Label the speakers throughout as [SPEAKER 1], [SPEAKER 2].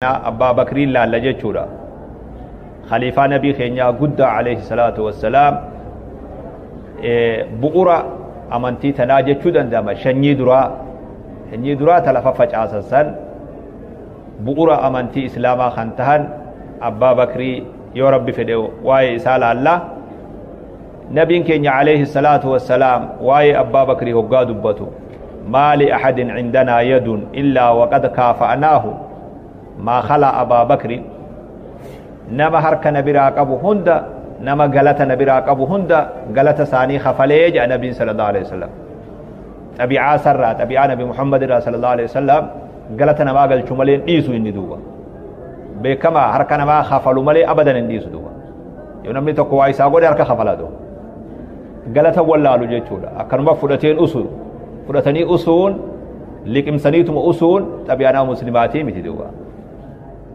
[SPEAKER 1] Abbaa Bakriin laalla jechuudha. Khaliifaa Nabii keenyaa guddaa alayhi salaatu wassalaam, bu'ura amantii tanaa jechuu danda'ama. Shanyii duraa, shanyii duraa ta lafa facaasan san, bu'ura amantii Islaamaa kan tahan Abbaa Bakrii yoo Rabbi fedhe waa'ee isaa laalla. Nabiin keenya alayhi salaatu wassalaam waa'ee Abbaa Bakrii hoggaa dubbatu, maali ahadin cindanaa yadun illaa waqad kaafa'naahu maa khalaa Abaa Bakri. Nama harka na biraa qabu hunda, nama galata na biraa qabu hunda galata isaanii kafalee jedha Nabiin sallallahu alaihi wasallam. Xabi'aa sarraa, xabi'aa Nabi Muhammad irraa sallallahu alaihi wasallam, galata namaa galchu malee hin dhiisu inni duuba. Beekamaa harka namaa kafalu malee abadan hin dhiisu duuba. Yoo namni tokko waa isaa godhe harka kafala duuba. Galata wallaalu jechuudha. Akkanuma fudhateen usu, fudhatanii usuun, liqimsaniituma usuun xabi'aa nama muslimaatii miti duuba.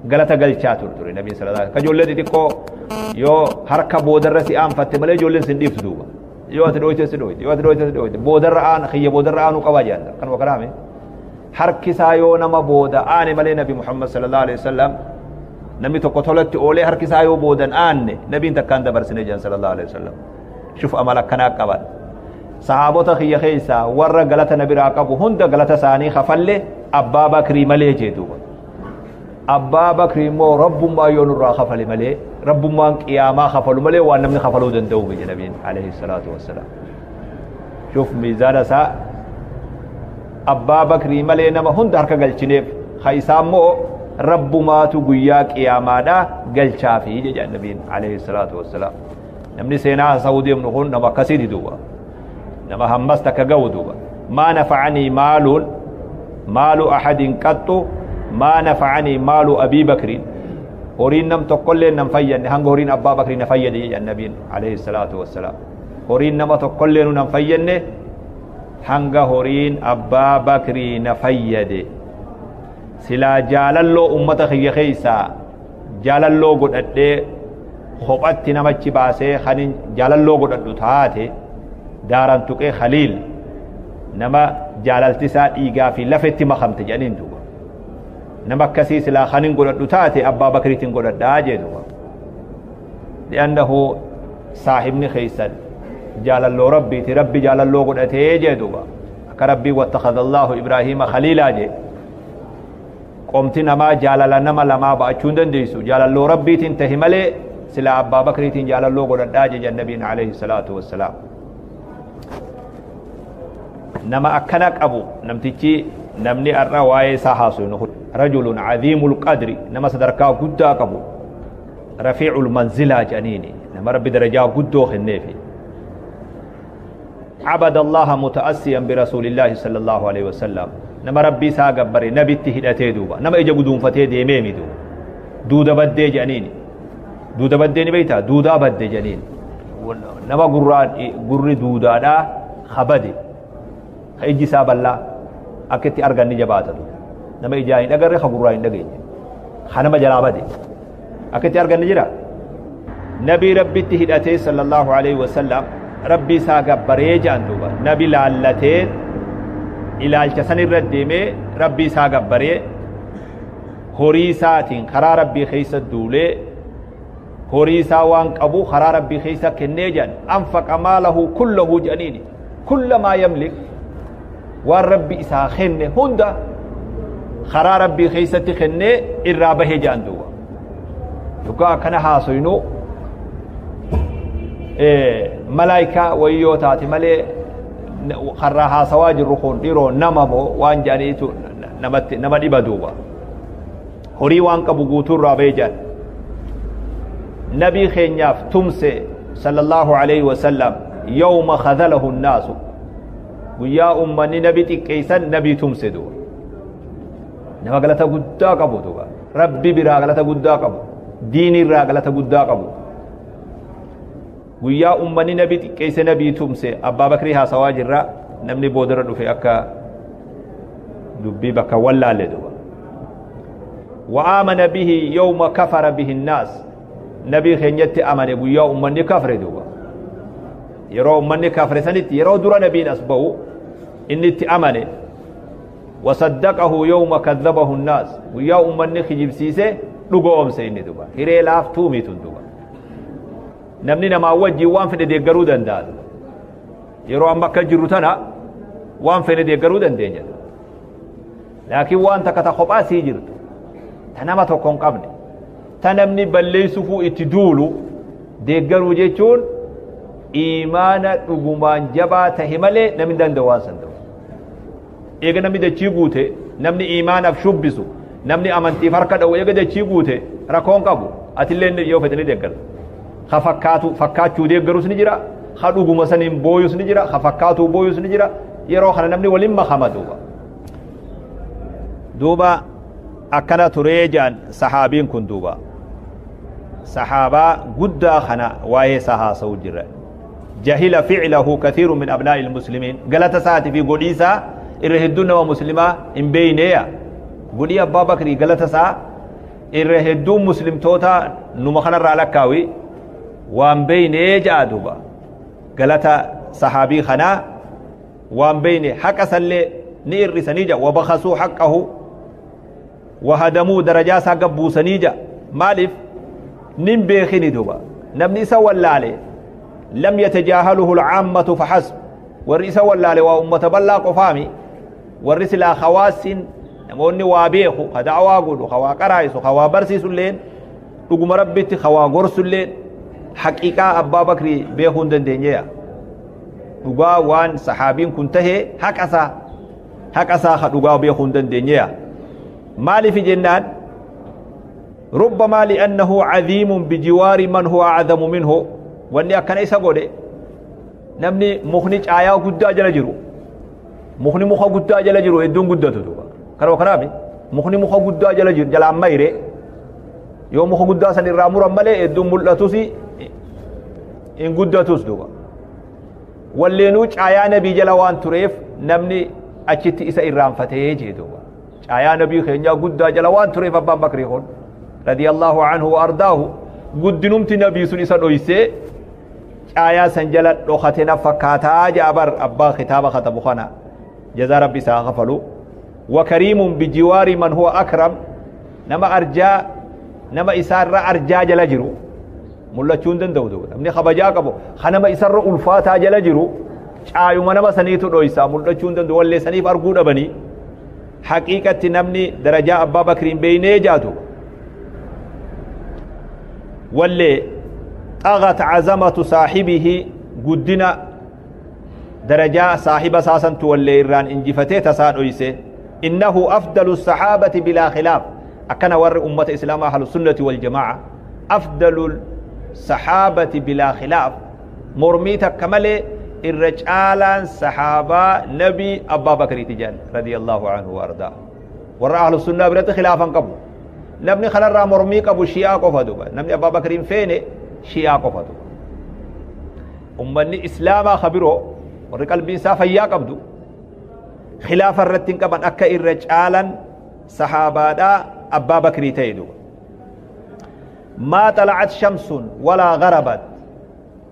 [SPEAKER 1] Galata galchaa ture Nabiin sallallahu alaihi wasallam. Ka ijoollee xixiqqoo yoo harka boodarra si aanfatte malee ijoolleen sin dhiiftu duuba. Yoo ati dhooyte si dhooyte, yoo ati dhooyte si dhooyte, boodarra aan kiyya boodarra aanuu qabaa jedhan kanuma karaame. Harki isaa yoo nama booda aane malee Nabi Muhammad sallallahu alaihi wasallam, namni tokko tolatti oolee harki isaa yoo boodan aanne Nabiin takkaan dabarsine jedhan sallallahu alaihi wasallam. Shuf amala akkanaa qaban. Sahaabota kiyya keessaa warra galata na biraa qabu hunda galata isaanii kafalle Abbaa Bakrii malee jee duuba. Abbaa Bakrii immoo Rabbummaa yoo nurraa kafale malee, Rabbummaan qiyaamaa kafalu malee waan namni kafaluu danda'u miti Nabiin alayhi salaatu wassalaam. Shuf miizaana isaa, Abbaa Bakrii malee nama hunda harka galchineef, ha isaa immoo Rabbumaatu guyyaa qiyaamaadhaa galchaafi jedha Nabiin alayhi salaatu wassalaam. Namni seenaa haasa'uu deemnu kun nama akkasiiti duuba. Nama hammas takka ga'u duuba. Maa nafa'anii maaluun maalu ahadin qaxxu maa nafa'anii maalu Abii Bakriin. Horiin nam tokkollee nan fayyadne hanga horiin Abbaa Bakrii na fayyade jedhan Nabiin alayhi salaatu wassalaam. Horiin nama tokkollee nu nan fayyadne hanga horiin Abbaa Bakrii na fayyade. Silaa jaalalloo ummata kiyya keessaa jaalalloo godhadhee kophatti namachi baasee kanin jaalalloo godhadhu taate, daaran tuqee khaliil nama jaalalti isaa dhiigaa fi lafetti makamte jedhaniin duuba. Nama akkasii silaa kanin godhadhu taate Abbaa Bakriitiin godhadhaa jee duuba. Li'annahu saahibni keessan jaalalloo Rabbiiti, Rabbi jaalalloo godhatee jee duuba. Akka Rabbii wattakhadha Allahu Ibraahiima khaliilaa jee. Qomti namaa jaalala nama lamaa ba'achuu hin dandeessu. Jaalalloo Rabbiitiin tahi malee silaa Abbaa Bakriitiin jaalalloo godhadhaa jee Nabiin alayhi salaatu wassalaam. Nama akkana qabu namtichi namni har'a waa'ee isaa haasofnu kun rajulun cadiimul qadri, nama sadarkaa guddaa qabu, rafiicul manzilaa jedhaniini, nama Rabbi darajaa guddoo kenneefi. عبد الله متأسيا برسول الله صلى الله عليه وسلم. نما ربي سا غبري نبي هدته دوبا، نما اجا غدون فتي ديمي دوبا، دودا بدي جانين، دودا بدي ني بيتا دودا بدي جانين، نما غران غري دودا دا خبدي خيجي سابلا اكتي ارغن ني جباتا دو، نما اجاين اگر خغراين دغين خنما جلابدي اكتي ارغن ني جرا. نبي ربي هدته صلى الله عليه وسلم ربي isaa gabbaree jedhan duuba. Nabi laallatee ilaalcha san irra deemee Rabbii isaa gabbaree, horii isaatiin karaa Rabbii keessa duulee, horii isaa waan qabu karaa Rabbii keessa kennee jedhan. Anfaqa maalahu kullahu jedhaniini, kulla maa yamlik, waan Rabbi isaa kenne hunda karaa Rabbii keessatti kennee irraa bahee jedhan duuba. Dhugaa akkana haasoynu malaayikaa wayyoo taate malee karraa haasawaa jirru kun dhiroo nama moo waan jedhaniitu namatti nama dhiba duuba. Horii waan qabu guutuurraa bahee jedhan. Nabii keenyaaf tumse sallallahu alaihi wasallam yawma khadhalahu nnaasu, guyyaa ummanni nabi xiqqeessan nabii tumse duuba. Nama galata guddaa qabu duuba, Rabbi biraa galata guddaa qabu, diinirraa galata guddaa qabu. Guyyaa ummanni nabi xiqqeesse nabii tumse. Abbaa Bakrii haasawaa jirra, namni boodarra dhufe akka dubbii bakka wallaalle duuba. وآمن به يوم كفر به الناس. نبي خنيت أمن guyyaa ummanni kafre duuba. Yeroo ummanni kafre sanitti, yeroo dura nabiin as ba'u inni itti amane. Wasaddaqahu yawma kadhabahu nnaas, guyyaa ummanni kijibsiise dhugoomse inni duba. Hiree laaftuu mitun duba. Namni namaa wajjin waan fedhe deeggaruu danda'a. Yeroo amma akka jirru tana waan fedhe deeggaruu dandeenya. Laakiin waan takka ta kophaa sii jirtu, ta nama tokko hin qabne, ta namni balleessufuu itti duulu deeggaruu jechuun iimaana dhugumaan jabaa tahe malee namni hin danda'u waan san ta'u. Eega namni dachii guute, namni iimaanaaf shubbisu, namni amantiif harka dha'u eega dachii guute rakkoon qabu. Atillee yoo fedhe ni deeggarta. Ka fakkaatu fakkaachuu deeggarus ni jira, ka dhuguma saniin booyus ni jira, ka fakkaatuu booyus ni jira. Yeroo kana namni waliin makama duuba. Duuba akkana turee jedhan sahaabiin kun duuba. Sahaabaa guddaa kana waa'ee isaa haasa'u jira. Jahila fi'lahu kathiiru min abnaa'i ilmuslimiin. Galata isaati fi godhii isaa irra hedduun nama muslimaa hin beeyneeya. Godhii Abbaa Bakrii galata isaa irra hedduun muslimtoota numa kanarraa lakkaawi waan beeynee ja'a duuba. Galata sahaabii kanaa waan beeyne haqa sallee ni irrisanii ja'a. Wabakasuu haqqahu wahadamuu darajaa isaa gabbuusanii ja'a. Maaliif? Nin beekini duuba. Namni isa wallaale lam yatajaahaluhu alcaammatu fahasb. Warri isa wallaale waa ummata bal'aa qofaami. Warri silaa hawaasiin namoonni waa beeku, ka da'awaa godhu, ka waa qaraa'isu, ka waa barsiisu illeen dhuguma rabbitti ka waa gorsu illeen haqiiqaa Abbaa Bakrii beekuu hin dandeenyeya. Dhugaa waan sahaabiin kun tahe haqa isaa ka dhugaa beekuu hin dandeenyeya. Maaliif jennaan ربما لأنه عظيم بجوار من هو أعظم منه. وأني أكن إيسا قولي نمني مخني آيا قد جل جرو، مخني مخا قد جل جرو إدون قد تدوبا كانوا كرامي مخني مخا قد جل جرو جل عميري يوم مخا قد سن الرامور ملي إدون ملتوسي إن قد تسدوبا. واللي نوج آيا نبي جلوان تريف نمني أشتي إيسا إرام فتيجي دوبا. آيا نبي خينيا قد جلوان تريف أبان بكري هون رضي الله عنه وأرضاه. قد نمت نبي سن إيسا دويسي آيا سنجلت لختنا فكاتا جابر أبا ختابة ختبخنا جزا ربي ساغفلو. وكريم بجوار من هو أكرم. نما أرجا نما إسار أرجا جل جرو ملا چوندن دو دو نمني خبجا قبو خنما إسار ألفاتا جل جرو آيو منما سنيتو دويسا ملا چوندن دو واللي سنيف أرقود بني حقيقة نمني درجة أبا بكرين بيني جاتو. واللي طغت عزمة صاحبه قدنا درجة صاحب ساسن تولي إيران إنجفتي تسان أيسي. إنه أفضل الصحابة بلا خلاف. أكن ور أمة إسلام أهل السنة والجماعة أفضل الصحابة بلا خلاف. مرميتا كمالي الرجالا صحابة نبي أبا بكر تجان رضي الله عنه وأرضاه. ور أهل السنة برد خلافا قبل نبني خلال را مرميك أبو شيعة قفا دوبا. نبني أبا بكر فيني شيعة قفا دوبا. أمني إسلاما خبره ورقل بإنسا فيا قبدو خلاف الرتين كبان أكا الرجالا صحابة دا أبا بكر تيدو. ما طلعت شمس ولا غربت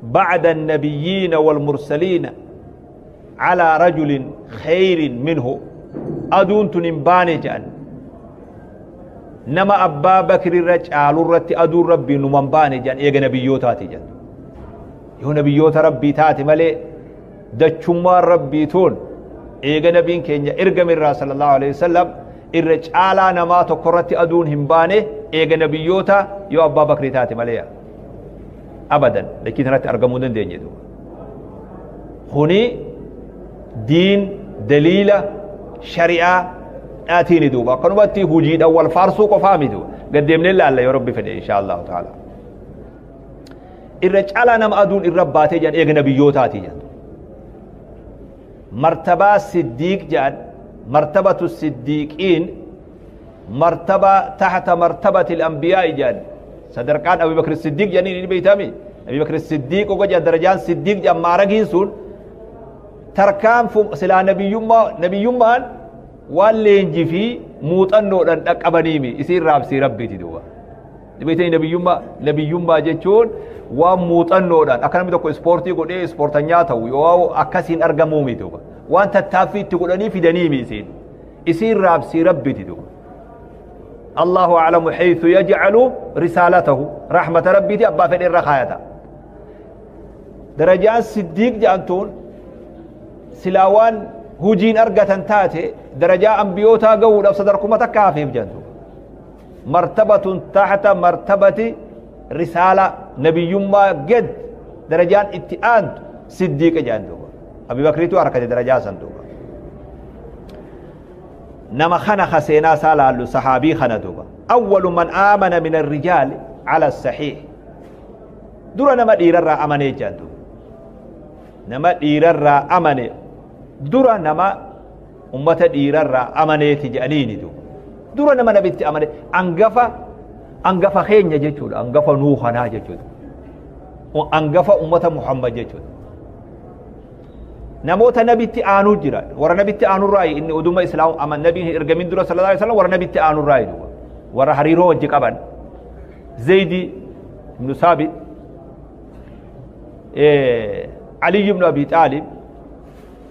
[SPEAKER 1] بعد النبيين والمرسلين على رجل خير منه. أدون تنباني جان نما أبا بكر الرجال الرت أدون ربي نمباني جان إيغا نبيوتاتي جان يو نبيوت ربي تاتي ملي دچما ربي تون إيغا نبيين كينيا إرغم الرا صلى الله عليه وسلم الرجال نما تقرت أدون همباني إيغا نبيوتا يو أبا بكر تاتي ملي أبدا. لكن رت أرغمون دين دو هني دين دليل شريعة آتيني دوبا كانوا بتي هجيد أول فارسو قفامي دو قدمني الله الله يا ربي فدي إن شاء الله تعالى. الرجال نم أدون الرباتي جان إيغ نبيوتاتي جان مرتبة صديق جان مرتبة الصديقين مرتبة تحت مرتبة الأنبياء جان صدركان أبي بكر الصديق جان إني بيتامي أبي بكر الصديق وجا درجان صديق جان مارقين سون تركان فم سلا نبي يما نبي يمان واللينجي في muuxannoodhaan dhaqqabaniimi isiin raabsii rabbiiti duuba. Beektanii nabiyyummaa jechuun waan muuxannoodhaan akka namni tokko ispoortii godhee ispoortanyaa ta'u yoo akkasiin argamuumi duuba. Waan tattaaffii itti godhanii fidaniimi isiin. Isiin raabsii Rabbiiti duuba. Allahu aclamu haythu yajcalu risaalatahu, rahmata Rabbiiti abbaa fedhe irra kaayata. Darajaan Siddiiq jedhamtuun silaa waan hujiin argatan taate darajaa ambiyootaa gahuudhaaf sadarkuma takka hafeef jedhamtu. Martabatun taxta martabati risaala, nabiyyummaa gad darajaan itti aantu Siddiiqa jedhan duuba. Abi Bakriitu harkate darajaa san duuba. Nama kana ka seenaa isaa laallu sahaabii kana duuba. Awwalu man aamana min arrijaali ala saxiix. Dura nama dhiirarraa amanee jedhan duuba. Nama dhiirarraa amane, dura nama ummata dhiirarraa amaneeti jedhaniini duuba. Dura nama nabitti amane, angafa keenya jechuudha, angafa nuu kanaa jechuudha, angafa ummata Muhammad jechuudha. Namoota nabitti aanuu jira, warra nabitti aanurraa inni oduma Islaam aman nabiin hin ergamin dura sallallahu alaihi wasallam, warra nabitti aanurraa duuba, warra hariiroo wajji qaban: Zaydi ibnu Saabit, Ali ibnu Abi Xaalib,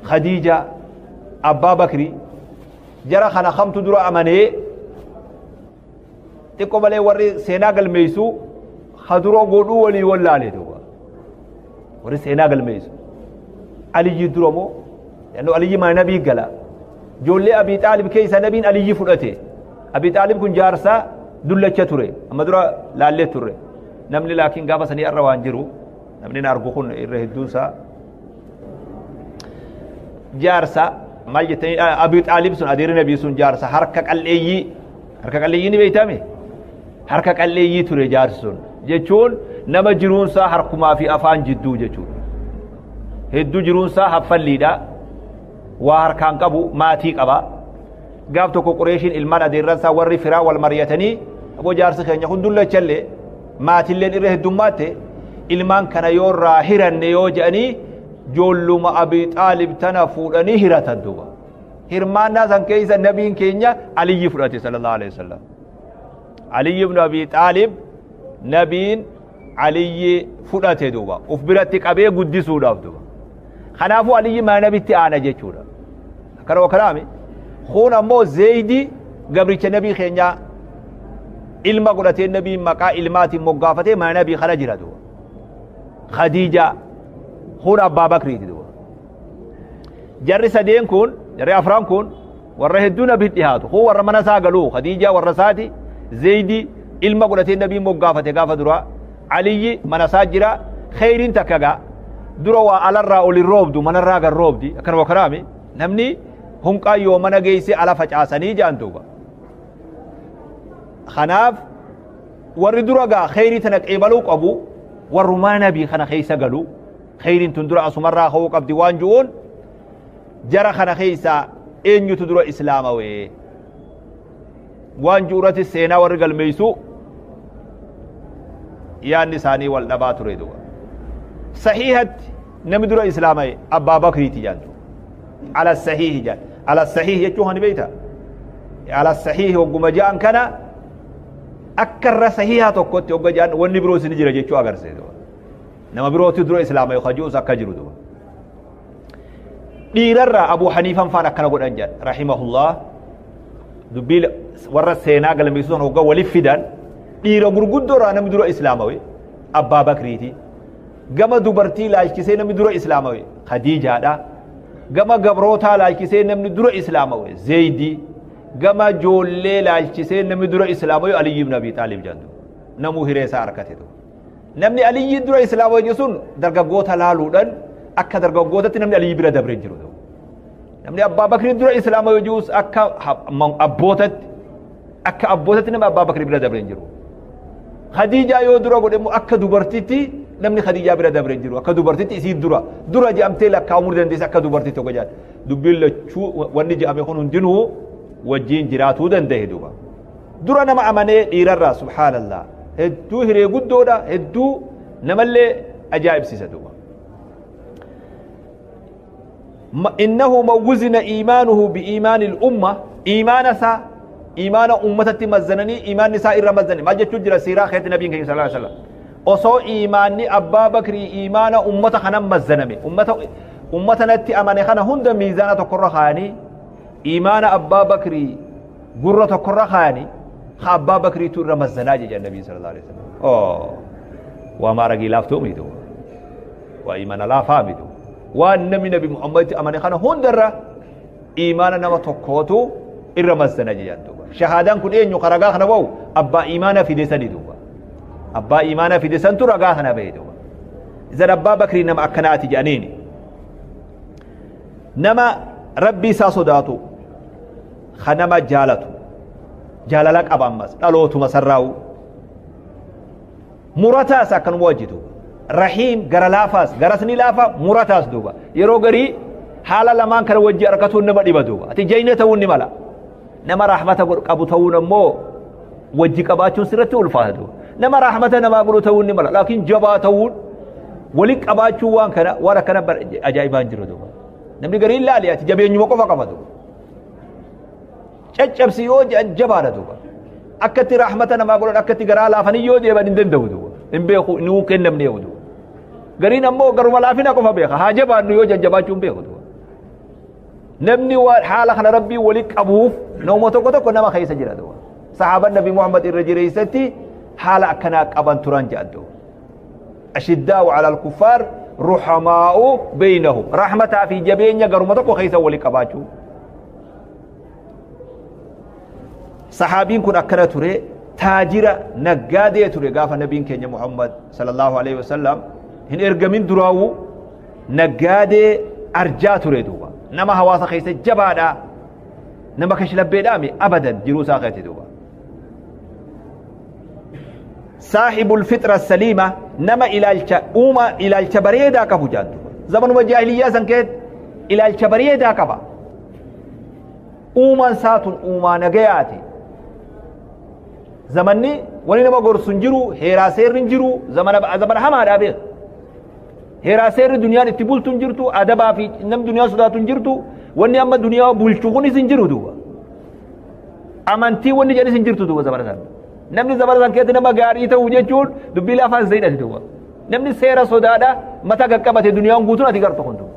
[SPEAKER 1] Khadiija, Abbaa Bakri. Jara kana kamtu dura amanee? Xiqqoo malee warri seenaa galmeeysu haduroo godhuu walii wallaale duuba. Warri seenaa galmeeysu Aliyyi dura moo? Yanno Aliyyi mana nabii gala. Ijoollee Abii Xaalib keessa nabiin Aliyyi fudhate. Abii Xaalib kun jaarsaa dullacha ture, amma dura laallee turre. Namni laakiin gaafa sanii irra waan jiru namni na argu kun irra hedduunsaa jaarsa maal jettanii, Abii Xaalib sun, adeerri nabii sun, jaarsa harka qalleeyyii. Harka qalleeyyii ni beeytame, harka qalleeyyii ture jaarsi sun, jechuun nama jiruunsaa harkumaa fi afaan jidduu jechuudha. Hedduu jiruunsaa haffalliidha, waa harkaan qabu, maatii qaba. Gaaf tokko Qureeshiin, ilmaan adeerransaa, warri firaa wal mari'atanii, aboo jaarsi keenya kun dullachallee maatilleen irra heddummaatte, ilmaan kana yoo irraa hiranne yoo jedhanii, joolluma Abii Xaalib tana fuudhanii hiratan duuba. Hirmaannaa san keessa nabiin keenya Aliyyi fudhate sallallahu alaihi wasallam. Aliyyi ibn Abi Xaalib, nabiin Aliyyi fudhate duuba, uf biratti qabee guddisuudhaaf duuba. Kanaafuu Aliyyi maa nabitti aana jechuudha. Akkana wakalaami. Kun ammoo Zeeydi gabricha nabii keenyaa ilma godhatee, nabiin maqaa ilmaatiin moggaafatee mana nabii kana jira duuba. Khadiija, kun Abbaa Bakriiti duuba. Jarri sadeen kun, jarri afran kun warra hedduu nabii dhihaatu. Kun warra mana isaa galuu, Khadiija warra isaati, Zeeydi ilma godhatee nabiin moggaafate gaafa dura, Aliyyi mana isaa jira. Kheyriin takka gaa dura waa alarraa ol hin roobdu, manarraa gad roobdi. Akkana wakaraami, namni hunqaa yoo mana geesse ala facaasanii jaan duuba. Kanaaf warri dura gaa kheyrii tana qeebaluu qabu warrumaa nabii kana keessa galu, kheyriin tun dura asumarraa ka'uu qabdi waan ju'uun, jara kana keessa eenyutu dura islaamawee waan ju'urratti seenaa warri galmeeysu yaadni isaanii wal dhabaa ture duuba. Sahiihatti namni dura islaamaye Abbaa Bakriiti jaantu. Ala sahiihi jaan. Ala sahiih jechuun hani beeyta, ala sahiihi hogguma ja'an kana akka irra sahiiha tokkotti hogga ja'an wanni biroo isin jira jechuu agarsiisa duuba. Nama birootti dura islaamaye kajuus akka jiru duuba. Dhiirarraa Abu Haniifan faan akkana godhan jedhan rahimahullah. Dubbii warra seenaa galmeessuu san hogga walif fidan, dhiira gurguddoo irraa namni dura islaamawe Abbaa Bakriiti. Gama dubartii laalchisee namni dura islaamawe Khadiijaadha. Gama gabrootaa laalchisee namni dura islaamawe Zeeydi. Gama joollee laalchisee namni dura islaamawe Aliyyi ibn Abi Xaalib jedhan. Namuu hiree isaa harkate duuba. Namni Aliyyi dura islaamawe sun dargaggoota laaluudhaan akka dargaggootatti namni Aliyyi bira dabre jiru. Namni Abbaa Bakrii dura islaamawe jirus akka abbootatti namni Abbaa Bakrii bira dabre jiru. Khadiijaa yoo dura godhe immoo akka dubartitti namni Khadiijaa bira dabre jiru. Akka dubartitti isii dura dura jedhamtee lakkaa'amuu dandeessa akka dubartitti tokko jedhan. Dubbiin lachuu wanni jedhame kun hundinuu wajjiin jiraatuu danda'e duuba. Dura nama amanee dhiirarraa, subhaanallah, hedduu hiree guddoodha, hedduu namallee ajaa'ibsiisa duuba. إنه من وزن إيمانه بإيمان الأمة، إيمان سا إيمان أمتي مزنني، إيمان نساء إرى مزنني ما جت جرى سيرا خيط نبي صلى الله عليه وسلم. Osoo iimaanni Abbaa Bakrii iimaana ummata kana mazzaname, ummata natti amane kana hunda miizaana tokkorra kaayanii Iimaana Abbaa Bakrii gurra tokkorra kaayanii ka Abbaa Bakriitu irra mazzanaa jedhan Nabii sallallahu alaihi wasallam. Oh, waa maaragii laaftuu mitu, waa iimaana laafaa mitu. Waan namni Nabi Muhammaditti amane kana hundarra iimaana nama tokkootu irra mazzana jedhan duuba. Shahaadaan kun eenyu ka ragaa kana bahu? Abbaa iimaana fide sani duuba. Abbaa iimaana fide santu ragaa kana bahe duuba. Isan Abbaa Bakrii nama akkanaati jedhaniini. Nama Rabbii isaa sodaatu, ka nama jaalatu, jaalala qaba ammas dhalootuma sarraa'u. Murataas akkanuma wajji duuba. Rahiim gara laafaas, garas ni laafa, murataas duuba. Yeroo garii haala lamaan kana wajji argatuun nama dhiba duuba. Ati jayna ta'uun ni mala. Nama rahmata godhu qabu ta'uun ammoo wajji qabaachuun sirratti ulfaata duuba. Nama rahmata namaa godhu ta'uun ni mala. Laakiin jabaa ta'uun wali qabaachuu waan kana waan akkana ajaa'ibaan jiru duuba. Namni gariin laali ati jabeenyuma qofa qaba duuba. Caccabsi yoo jedhan jabaadha duuba. Akkatti rahmata namaa godhan, akkatti garaa laafanii yoo deeman hin danda'u duuba. Hin beeku, nuu kennamne yoo duuba. Gariin ammoo garuma laafina qofa beeka. Haa jabaannu yoo jajjabaachuu hin beeku duuba. Namni waan haala kana Rabbii wali qabuuf nama tokko tokko nama keessa jira duuba. Sahaaban Nabi Muhammad irra jireessatti haala akkanaa qaban turan jedhan duuba. Ashiddaa'u ala al-kuffaar ruhamaa'u beeynahum. Rahmataa fi jabeenya garuma tokko keessa wali qabaachuu. Sahaabiin kun akkana ture, taajira naggaadee ture gaafa nabiin keenya Muhammad sallallahu alaihi wasallam hin ergamin duraawuu naggaadee arjaa ture duuba. Nama hawaasa keessa jabaadha, nama kashlabbeedhaami abadan jiruu isaa keessatti duuba. Saahibul fitra saliima, nama ilaalcha uumaa ilaalcha bareedaa qabu jaan duuba. Zamanuma jaahiliyyaa san keessatti ilaalcha bareedaa qaba. Uumaan isaa tun uumaa nagayaati. Zamanni wani nama gorsu hin jiru, heeraa seerri hin jiru, zamana hamaadhaa beeka. Heeraa seerri duniyaan itti bultu hin jirtu, adabaa fi namni duniyaa sodaatu hin jirtu, wanni amma duniyaa bulchu kunis hin jiru duuba. Amantii wanni jedhanis hin jirtu duuba zamana sana. Namni zamana sana keessatti nama gaarii ta'u jechuun dubbii lafaan zayidhati duuba. Namni seera sodaadha mataa qaqqabate duniyaan guutuun ati gartu kun duuba.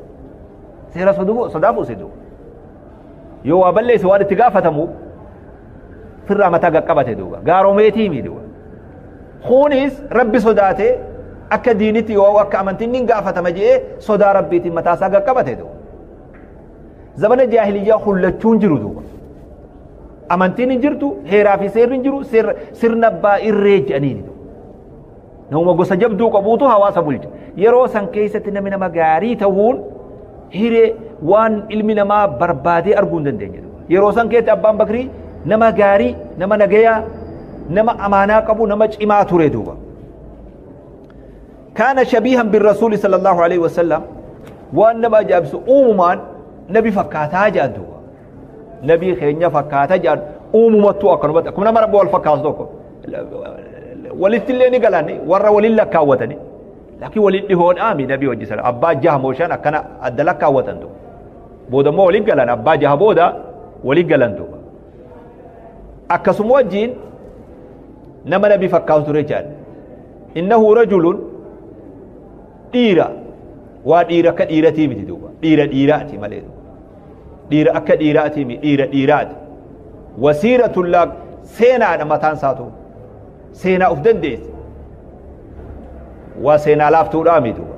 [SPEAKER 1] Seera sodaa fuuse duuba. Yoo waa balleesse waan itti gaafatamu firraa mataa qaqqabate duuba. Gaaromeetii mi duuba. Kunis Rabbi sodaate akka diinitti yoo akka amantiin ni gaafatama jedhee sodaa Rabbiitiin mataa isaa qaqqabate duuba. Zamana jaahiliyyaa hullachuun jiru duuba. Amantiin hin jirtu, heeraa fi seerri hin jiru, sirna abbaa irree jedhaniini duuba. Nama gosa jabduu qabuutu hawaasa bulcha. Yeroo san keessatti namni nama gaarii ta'uun hiree waan ilmi namaa barbaadee arguu hin dandeenye duuba. Yeroo san keessatti Abbaan Bakrii nama gaarii, nama nagayaa, nama amaanaa qabu, nama cimaa ture duuba. Kaana shabiihan birrasuuli sallallahu alaihi wasallam, waan nama ajaa'ibsu uumumaan nabi fakkaataa jedhan duuba. Nabii keenya fakkaataa jedhan uumamattuu akkanumatti akkuma nama Rabbi wal fakkaatu tokko. Walitti illee ni galan warra waliin lakkaawwatani. Laakiin waliin dhihoodhaami nabii hojii sana abbaa jaha mooshaan akkana adda lakkaawwatan duuba. Booda immoo waliin galan abbaa jaha booda waliin galan duuba. Akkasuma wajjiin nama nabii fakkaatu ture jedhan. Innahu rajulun dhiira waa dhiira akka dhiiratii miti duuba. Dhiira dhiiraati malee duuba. Dhiira akka dhiiraatii miti, dhiira dhiiraati. Wasiiratullaa seenaadha mataan isaatu. Seenaa uf dandeesse. Waa seenaa laaftuudhaa miti duuba.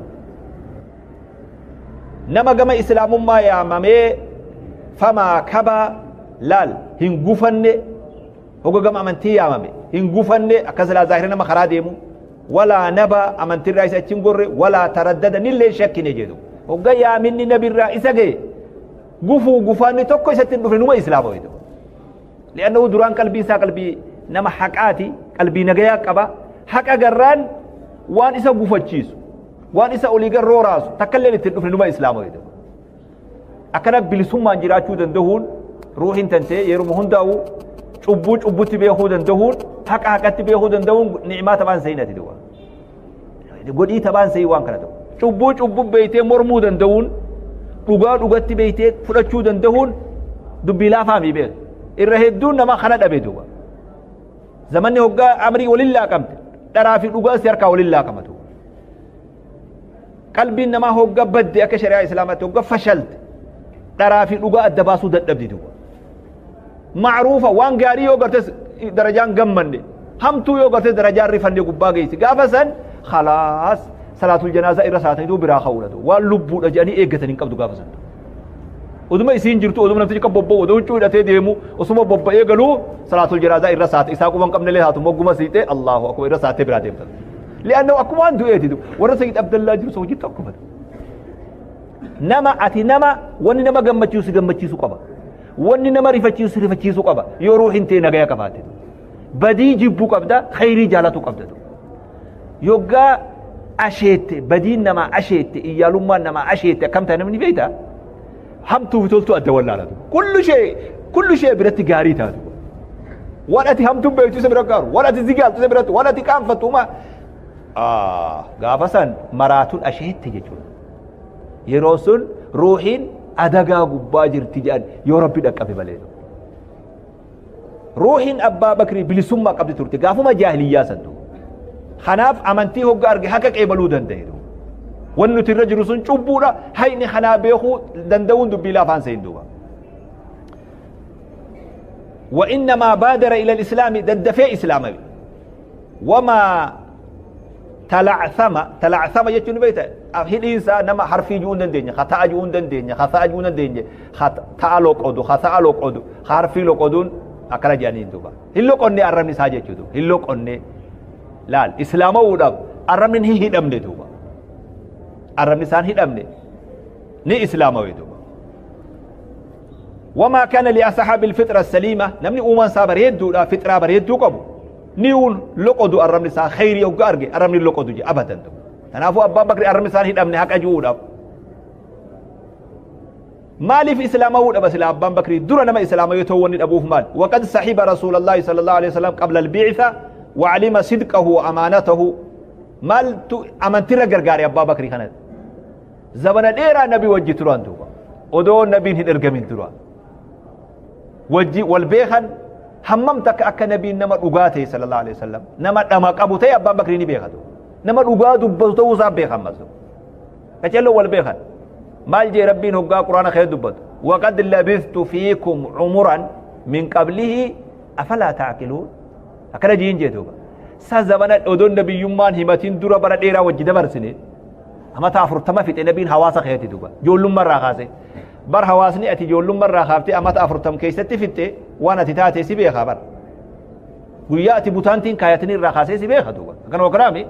[SPEAKER 1] Nama gama islaamummaa yaamamee famaa kabaa laal hin gufanne, hoga gama amantii yaamame hin gufanne akka silaa zaahira nama karaa deemu, walaa naba amantiirraa isa achi hin gorre, walaa taraddada nillee shakkine jedhu. Hogga yaaminni nabirraa isa ga'e gufuu gufaanni tokko isatti hin dhufne numa islaama jedhu. Li'annahu duraan qalbii isaa qalbii nama haqaati, qalbii nagayaa qaba. Haqa garraan waan isa gufachiisu, waan isa olii garroo raasu takka illee itti hin dhufne numa islaama jedhu. Akkana bilisummaan jiraachuu danda'uun ruuhin tantee yeruma hundaa'u cubbuu cubbutti beekuu danda'uun haqa haqatti beekuu danda'uun ni'imaa taphaan seenati duuba. Godhii taphaan seenii waan kana ta'u. Cubbuu cubbuu beeytee mormuu danda'uun dhugaa dhugatti beeytee fudhachuu danda'uun dubbii laafaa mi beeku. Irra hedduun nama kana dhabe duuba. Zamanni hoggaa amrii waliin laaqamte dharaa fi dhugaa si harkaa waliin laaqamatu. Qalbiin namaa hoggaa badde akka shari'aa islaamaatti hoggaa fashalte dharaa fi dhugaa adda baasuu dadhabdi duuba. Macruufa waan gaarii yoo gartes darajaan gammanne, hamtuu yoo gartes darajaan rifanne gubbaa geessi. Gaafa san khalaas salaatul janaazaa irra saataniitu biraa ka'uudha. Waan lubbuudha jedhanii eeggatan hin qabdu gaafa san. Oduma isiin jirtu, oduma namtichi kan bobba'u, oduma huccuu hidhatee deemu, osuma bobba'ee galuu salaatul janaazaa irra saate, isaa quba hin qabnellee haatu mogguma siixee Allahu akbar irra saatee biraa deemta. Li'anna akkuma waan du'eeti warra Sayyid Abdallaa jiru isa hojii tokko mata. Nama ati nama wanni nama gammachiisu si gammachiisu qaba. Wanni nama rifachiisu si rifachiisu qaba. Yoo ruuhin tee nagaya qabaatte. Badii jibbuu qabda, khayrii jaalatu qabda. Yoggaa asheette, badiin namaa asheette, iyyaalummaan namaa asheette akkam ta'a namni beektaa? Hamtuu fi toltuu adda wallaalatu. Kullu shee biratti gaarii taatu. Waan ati hamtuun beektu isa bira gaaru, waan ati zigaaltu isa biratti, waan ati qaanfattu uma gaafa san maraatuun asheette jechuudha. Yeroo sun ruuhiin adagaa gubbaa jirti jedhan yoo Rabbi dhaqqabe malee. Ruuhiin Abbaa Bakrii bilisummaa qabdi turte gaafuma jaahiliyyaa san duuba. Kanaaf amantii hogga arge haqa qeebaluu danda'e duuba. Wanni nuti irra jiru sun cubbuudha, hayni kanaa beekuu danda'uun dubbii laafaan seen duuba. وإنما بادر إلى الإسلام ددفي إسلام وما تلعثم تلعثم jechuun beekta hidhiinsaa nama harfii ju'uu hin dandeenye khata'a ju'uu hin dandeenye khata'a ju'uu hin dandeenye ta'a loqodu khata'a loqodu harfii loqoduun akkana jedhaniin duuba hin loqonne arrabni isaa jechuudha hin loqonne laal islaama'uudhaaf arrabni hin hidhamne duuba arrabni isaan hidhamne ni islaamawe duuba. وما كان لأصحاب الفطرة السليمة نمني أومان سا بريدو فطرة بريدو قبو نيون لقدو الرمل سا خير يوغا أرجي الرمل لقدو جي أبدا دو تنافو أبا بكر الرمل سا هيد أمني حق أجود أب مالي في إسلام أود بس لا أبا بكر دور نما إسلام يتوني أبوه مال وقد صحب رسول الله صلى الله عليه وسلم قبل البعثة وعلم صدقه وأمانته مال أمانتي غرغاري أبا بكر كانت زمن الإيرا نبي وجه تران دوبا ودو نبي هن إرجمين تران وجي والبيخن hammam takka akka nabiin nama dhugaa ta'e sallallahu alaihi wasallam nama dhama qabu ta'e Abbaan Bakrii ni beekatu nama dhugaa dubbatu ta'uu isaa beekan masu qaceelloo wal beekan maal jee Rabbiin hoggaa Quraana kee dubbatu waqad labithtu fiikum umuran min qablihi afalaa ta'qiluun akkana jiin jee duuba sa zamana odoon nabiyyummaan himatiin dura bara dheeraa wajji dabarsine amata 40 fixe nabiin hawaasa keeti duuba ijoollummaa irraa kaase bar hawaasni ati ijoollummaa irraa kaaftee amata 40 keessatti fitte waan ati taate si beekaa bar guyyaa ati butaantiin kaayatin irraa kaasee si beeka duuba akkana wakaraami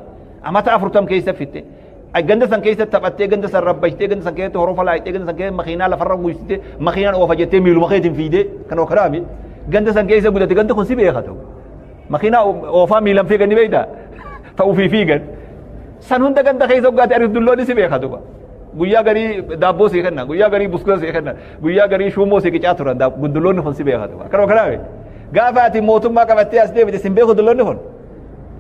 [SPEAKER 1] amata 40 keessa fitte ganda san keessa taphattee ganda san rabbaystee ganda san keessatti horofa laayitee ganda san keessatti makiinaa lafarra guysitee makiinaan oofa jettee miiluma keetiin fiidee akkana wakaraami ganda san keessa guddate ganda kun si beeka duuba makiinaa oofaa miilan fiigan ni beektaa ta'uu fi fiigan san hunda ganda keessa hoggaate ariif dulloonni si beeka duuba guyyaa garii daabboo sii kennan guyyaa garii buskuta sii kennan guyyaa garii shuumoo sii qicaa turan dulloonni kun si beeka duuba akkana wakaraami gaafa ati mootummaa qabattee as deebite sin beeku dulloonni kun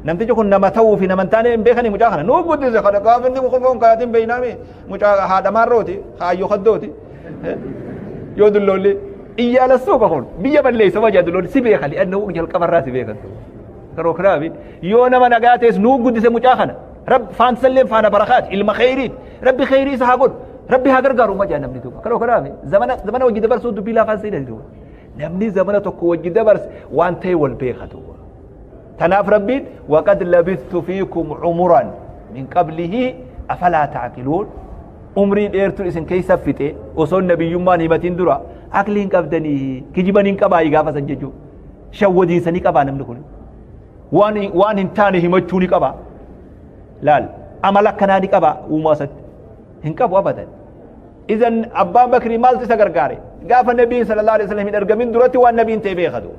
[SPEAKER 1] namtichi kun nama ta'uu fi nama hin taane hin beekani mucaa kana nuu guddise kana gaafa inni qofoon kaayatiin beeynaami mucaa haadha maarrooti haayyoo kaddooti yoo dulloonni iyyaala suuqa kun biyya balleessa wajaa dulloonni si beeka li'annahu jalqabarraa si beekan karoo kanaafi yoo nama nagaa ta'es nuu guddise mucaa kana rab faansalleen faana barakaati ilma khayriiti rabbi khayrii isa haa godhu rabbi haa gargaaru majaa namni duuba karoo kanaafi zamana wajji dabarsuu dubbii laafaan seenani duuba namni zamana tokko wajji dabarse waan ta'e wal beeka duuba tanaaf rabbiin waqad labithtu fiikum umuran min qablihi afalaa ta'qiluun umrii dheertuu isin keessa fixe osoo nabiyyummaan himatiin dura aqlii hin qabdanii kijiban hin qabaayi gaafa san jechuu shawwadiinsanii qabaa namni kun waan hin taane himachuu ni qabaa laal amala akkanaa ni qabaa uumaa isatti hin qabu abadan idan Abbaan Bakrii maaltu isa gargaare gaafa nabiin sallallahu alaihi wasallam hin argamin duratti waan nabiin ta'e beeka duuba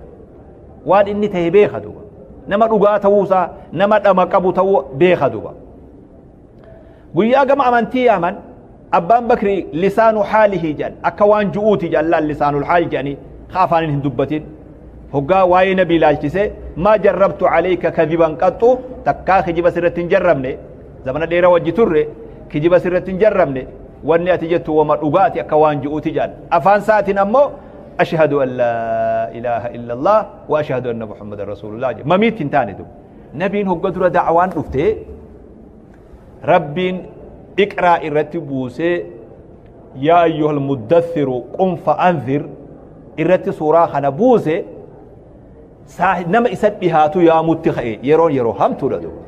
[SPEAKER 1] waan inni ta'e beeka duuba nama dhugaa ta'uusaa nama dhama qabu ta'uu beeka duuba guyyaa gama amantii yaaman Abbaan Bakrii lisaanu haalihi jedhan akka waan ju'uuti jedhan laal lisaanul haal jedhanii ka afaaniin hin dubbatin hoggaa waa'ee nabii ilaalchise maa jarrabtu alayka kadiban qaxxu takkaa kijiba sirratti hin jarrabne zamana dheeraa wajji turre kijiba sirratti hin jarrabne wanni ati jettu wama dhugaati akka waan ju'uuti jedhan afaan saatiin ammoo ashhadu an laa ilaaha illallah wa ashhadu anna muhammadan rasuulullah jedhe mamiitti hin taane duuba nabiin hogga dura da'awaan dhufte rabbiin iqraa irratti buusee yaa ayyuhal muddathiru qum fa'anzir Irratti suuraa kana buuse nama isa dhihaatu yaamutti ka'e yeroon yeroo hamtuudha duuba.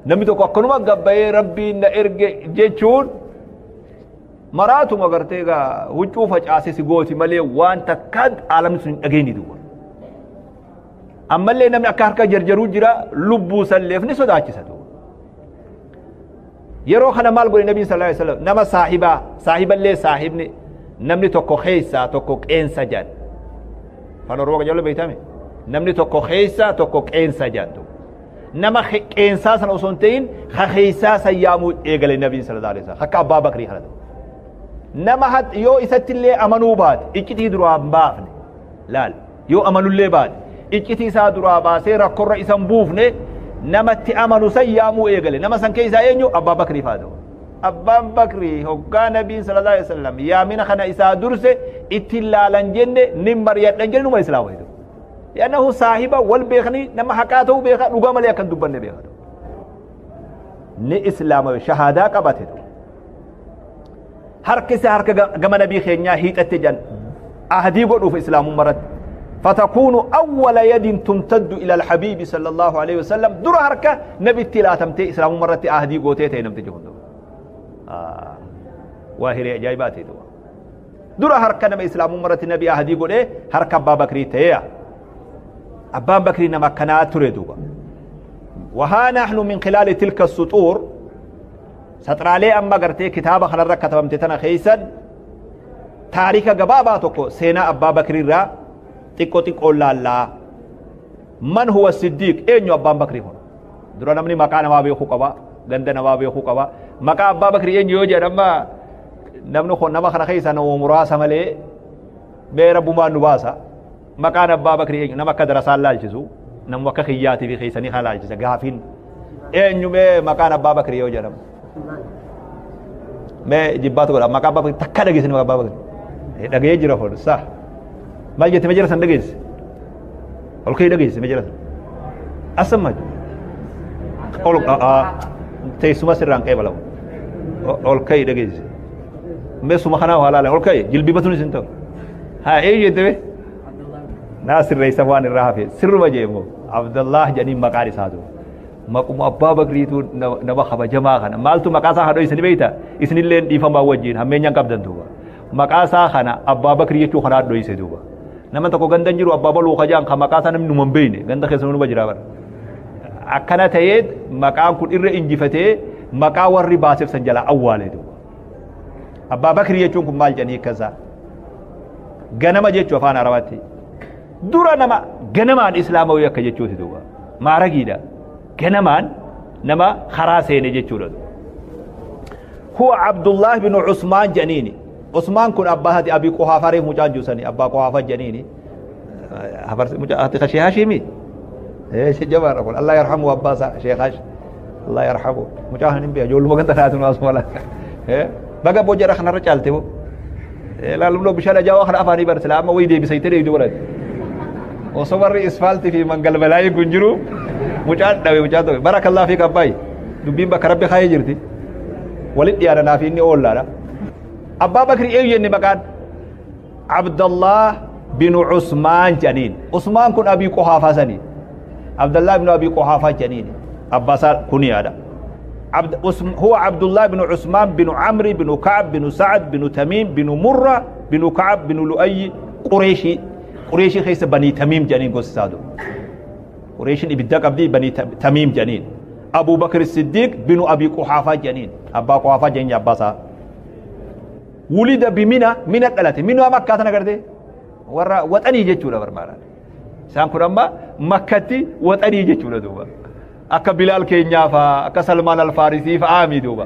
[SPEAKER 1] Namni tokko akkanuma gabbayee Rabbiin na erge jechuun maraatuma gartee egaa huccuu facaase si gooti malee waan takkaan aalamni sun hin dhageenye duuba. Ammallee namni akka harka jarjaruu jira lubbuu salleef ni sodaachisa duuba. Yeroo kana maal godhe Nabiin sallallahu alaihi wasallam nama saahibaa saahiballee saahibni namni tokko keessaa tokko qeensa jedhan. Afaan Oromoo qajeeloo beektame namni tokko keessaa tokko qeensa jedhan. Nama qeensaa sana osoo hin ta'in ka keessaa san yaamuu eegale Nabiin sallallahu alaihi wasallam akka Abbaa Bakrii kana. Nama yoo isatti illee amanuu baate iccitii duraa hin baafne laal yoo amanullee baate iccitii isaa duraa baasee rakkorra isa hin buufne namatti amanu san yaamuu eegale. Nama san keessaa eenyu? Abbaa Bakrii faa ta'u. Abbaan Bakrii hoggaa Nabiin sallallahu alaihi wasallam yaamina kana isaa durse ittiin laalan jenne nin mari'adhan jenne numa islaama jedhu. Li'annahu saahiba wal beekanii nama haqaa ta'uu beeka dhugaa malee akka hin dubbanne beeka. Ni islaama shahaadaa qabate. Harki isaa harka gama nabii keenyaa hiixatte jedhan ahdii godhuuf islaamummaa irratti. فتكون أول يد تمتد إلى الحبيب صلى الله عليه وسلم در هركة نبي لا تمتي إسلام مرة أهدي قوتي تينم تجهن واهري أجايباتي دوا در هركة نبي إسلام مرة نبي أهدي قوتي هركة أبا بكري تيا أبا بكري نما كنا تريدوا وها نحن من خلال تلك السطور سطر عليه أما قرتي كتابة خلال ركة تمتتنا خيسا تاريخ قبابا تكو سينا أبا بكري را xiqqoo xiqqoo laallaa. Man huwa siddiiq eenyu Abbaan Bakrii kun? Dura namni maqaa namaa beekuu qaba, ganda namaa beekuu qaba. Maqaa Abbaa Bakrii eenyu yoo jedhan amma namni kun nama kana keessa nama muraasa malee mee rabbumaan nu baasa. Maqaan Abbaa Bakrii eenyu nama akka darasaan laalchisu nama akka kiyyaatii fi keessanii kana laalchisa gaafiin eenyu mee maqaan Abbaa Bakrii yoo jedhamu. Mee jibbaatu godha maqaa Abbaa Bakrii takka dhageessanii maqaa Abbaa Bakrii. Dhaga'ee jira kun sah. Maal jette majira san dhageesse? Ol ka'ii dhageesse majira san. Asamma ol teessuma sirraan qeebalamu. Ol ka'ii dhageesse. Mee suma kanaa waa laala ol ka'ii jilbibatuun isin ta'u. Haa eenyu jette mee? Naa sirreessa waan irraa hafe sirruma jeemu Abdallah jedhanii maqaan isaa ta'u. Maquma Abbaa Bakriitu nama kabajamaa kana maaltu maqaa isaa haadhoo isin beekta isinillee dhiifamaa wajjin hammeenyaan qabdan duuba. Maqaa isaa kana Abbaa Bakrii jechuu kana dhoyse duuba. Nama tokko ganda jiru Abbaa Baluu kajaan kan maqaa isaa namni numa hin beekne ganda keessa numa jira bara. Akkana ta'ee maqaan kun irra injifatee maqaa warri baaseef san jalaa awwaale duuba. Abbaa Bakrii jechuun kun maal jedhanii akkasaa? Ganama jechuu afaan Arabaatti. Dura nama ganamaan islaamawii akka jechuuti duuba. Maaragiidha. Ganamaan nama karaa seene jechuudha. Huwa Abdullah bin Usmaan jedhaniini. Usmaan kun abbaa haati Abii Quhaafaa reef mucaan juusanii abbaa Quhaafaa jedhaniini. Haati ka Sheekh Hashimi. Jabaadha kun Allah yarhamu abbaa isaa Sheekh Hash. Allah yarhamu. Mucaa hin beeku ijoolluma ganda taatu naas mala. Baga boo jedha kanarra caalte boo. Laalumloo bishaan ajaa'aa kana afaanii bara silaa amma wayii deebisaytee deebitu bara. Osoo warri isfaaltii fi mangalbalaayii kun jiru mucaan dhabe mucaan dhabe. Barakallah fi kabbaay. Dubbiin bakka rabbi kaayee jirti. Walitti dhiyaana naaf inni oollaadha. Abbaa Bakrii eenyu jenne maqaan? Abdallah bin Usmaan jedhaniin. Usmaan kun Abii Quhaafaa sanii. Abdallah bin Abii Quhaafaa jedhaniin. Abbaa isaa kuniyaadha. هو عبد الله بن عثمان بن عمرو بن كعب بن سعد بن تميم بن مرة بن كعب بن لؤي قريشي قريشي خيس بني تميم جنين قصادو قريشي إبدا قبدي بني تميم جنين أبو بكر الصديق بن أبي قحافة جنين أبا قحافة جنين أباسا ولد بمنى منى ثلاثة منى مكة تنقرتي ورا وطني جتشولا برمانا سام كرما مكتي وطني جتشولا دوبا akka Bilaal keenyaa faa akka Salmaan Alfaarisii fa'aa mi duuba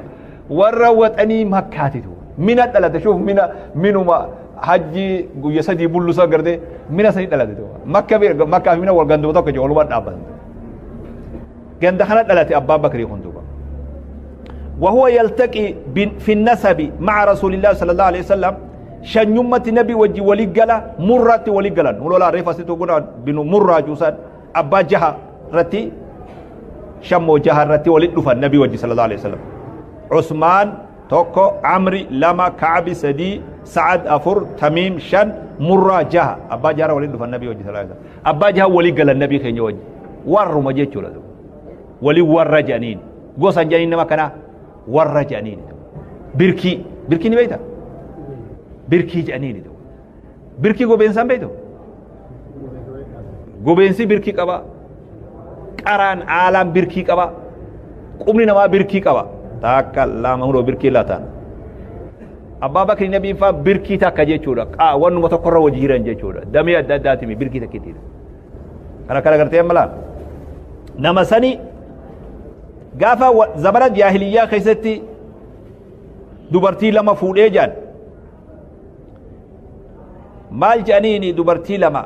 [SPEAKER 1] warra waxanii makkaati duuba mina dhalate shuuf mina minuma hajji guyya sadii bullusa garte mina sanii dhalate duuba makka makkaa fi mina wal ganduma tokko jiru walumaa dhaabbatan ganda kana dhalate Abbaan Bakrii kun duuba وهو يلتقي في النسب مع رسول الله صلى الله عليه وسلم شنيمة نبي وجي ولي قلا مرة ولي قلا نقول لا ريفا ستو بن مرة جوسان أبا جها رتي شمو جهرتي ولد دفن النبي وجه صلى الله عليه وسلم عثمان Tokko Amri, lama Ka'abi, sadii Sa'ad, afur Tamiim, shan Murraa, jaha. Abbaa jaara waliin dhufan nabii wajji sallallahu alaihi wasallam. Abbaa jaha walii galan nabii keenya wajji. Warruma jechuudha. Walii warra jedhaniin. Gosa hin jedhaniin nama kanaa warra jedhaniin. Birkii. Birkii ni beektaa? Birkii jedhaniin. Birkii gobeensaan beektu? Gobeensi birkii qaba. Qaraan aalaan birkii qaba. Qubni namaa birkii qaba. Takka lama hundoo birkii lataan. Abbaa Bakri nabiin faa birkii takka jechuudha. Wannuma tokkorra wajji jiran jechuudha. Damee adda addaatimi birkii takkittiidha. Kana kana gartee amma laal. Nama sani gaafa zamana jaahiliyyaa keessatti dubartii lama fuudhee jedhan. Maal jedhaniini dubartii lama?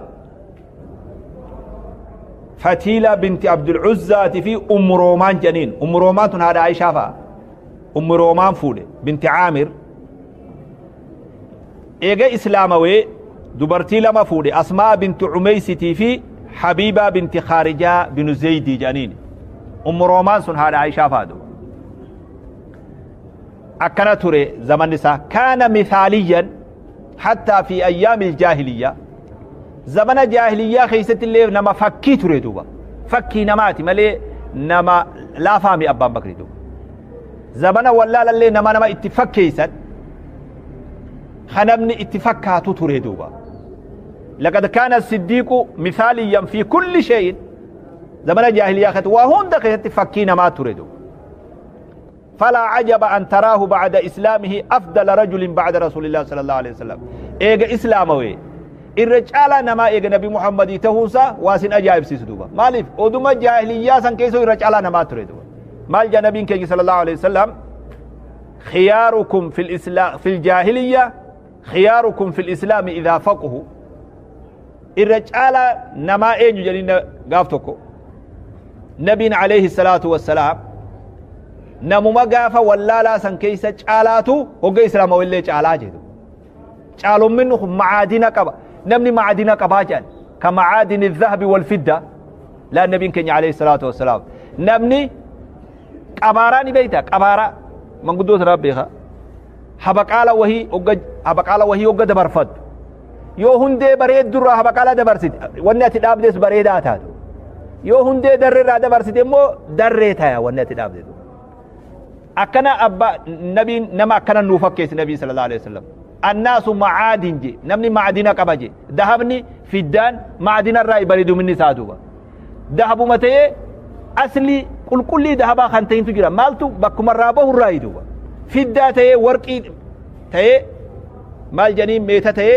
[SPEAKER 1] Fatiila binti Abdul Uzzaati fi Ummu Roomaan jedhaniin. Ummu Roomaan tun haadha Aishaa fa'a. Ummu Roomaan fuudhe binti Aamir. Eega Islaamawee dubartii lama fuudhe, Asmaa binti Umeysitii fi Habiibaa binti Khaarijaa binu Zeydii jedhaniin. Ummu Roomaan sun haadha Aishaa fa'a. Akkana ture zamanni isaa. Kaana mithaaliyyan hattaa fi ayyaamil jaahiliyyaa. Zamana jaahiliyyaa keessatti illee nama fakkii ture duuba. Fakkii namaati malee nama laafaami Abbaan Bakri duuba. Zamana wallaalallee nama nama itti fakkeessan kan namni itti fakkaatu ture duuba. Laqad kaana siddiiqu mithaaliyyan fi kulli shay'in. Zamana jaahiliyyaa keessatti waa hunda keessatti fakkii namaa ture duuba. فلا عجب أن تراه بعد إسلامه أفضل رجل بعد رسول الله صلى الله عليه وسلم. إيجا إسلامه الرجال نما إيجا نبي محمد تهوسا واسن أجائب سيسدوبا. مالف أدوما جاهلية سن كيسو الرجال نما تريدوبا. مال جا نبي كي صلى الله عليه وسلم خياركم في الإسلام في الجاهلية خياركم في الإسلام إذا فقهوا. الرجال نما إيجا جلين قافتكو نبي عليه الصلاة والسلام namuma gaafa wallaalaa san keessa caalaatu hogga islaama wallee caalaa jedhu. Caalumminni kun macaadina qaba. Namni macaadina qabaa jedhan. Ka macaadini dhahabi wal fidda. Laa nabiin keenya alayhi salaatu wassalaam. Namni qabaaraa ni beekta qabaaraa manguddoo sanaa beeka. Habaqaala wahii hogga habaqaala wahii hogga dabarfattu. Yoo hundee bareeddurraa habaqaala dabarsite wanni ati dhaabdes bareedaa taatu. Yoo hundee darreerraa dabarsite immoo darree taya wanni ati dhaabde. Akkana abba nabiin nama akkana nuu fakkeessi nabii sallallahu alaihi wasallam. Annaasu macaadin je namni macaadina qaba je dahabni fiddaan macaadina irraa bareedu minni isaa duuba. Dahabuma ta'ee asli qulqullii dahabaa kan ta'intu jira maaltu bakkuma irraa bahu irraa duuba. Fiddaa ta'ee warqii ta'ee maal jedhanii meeta ta'ee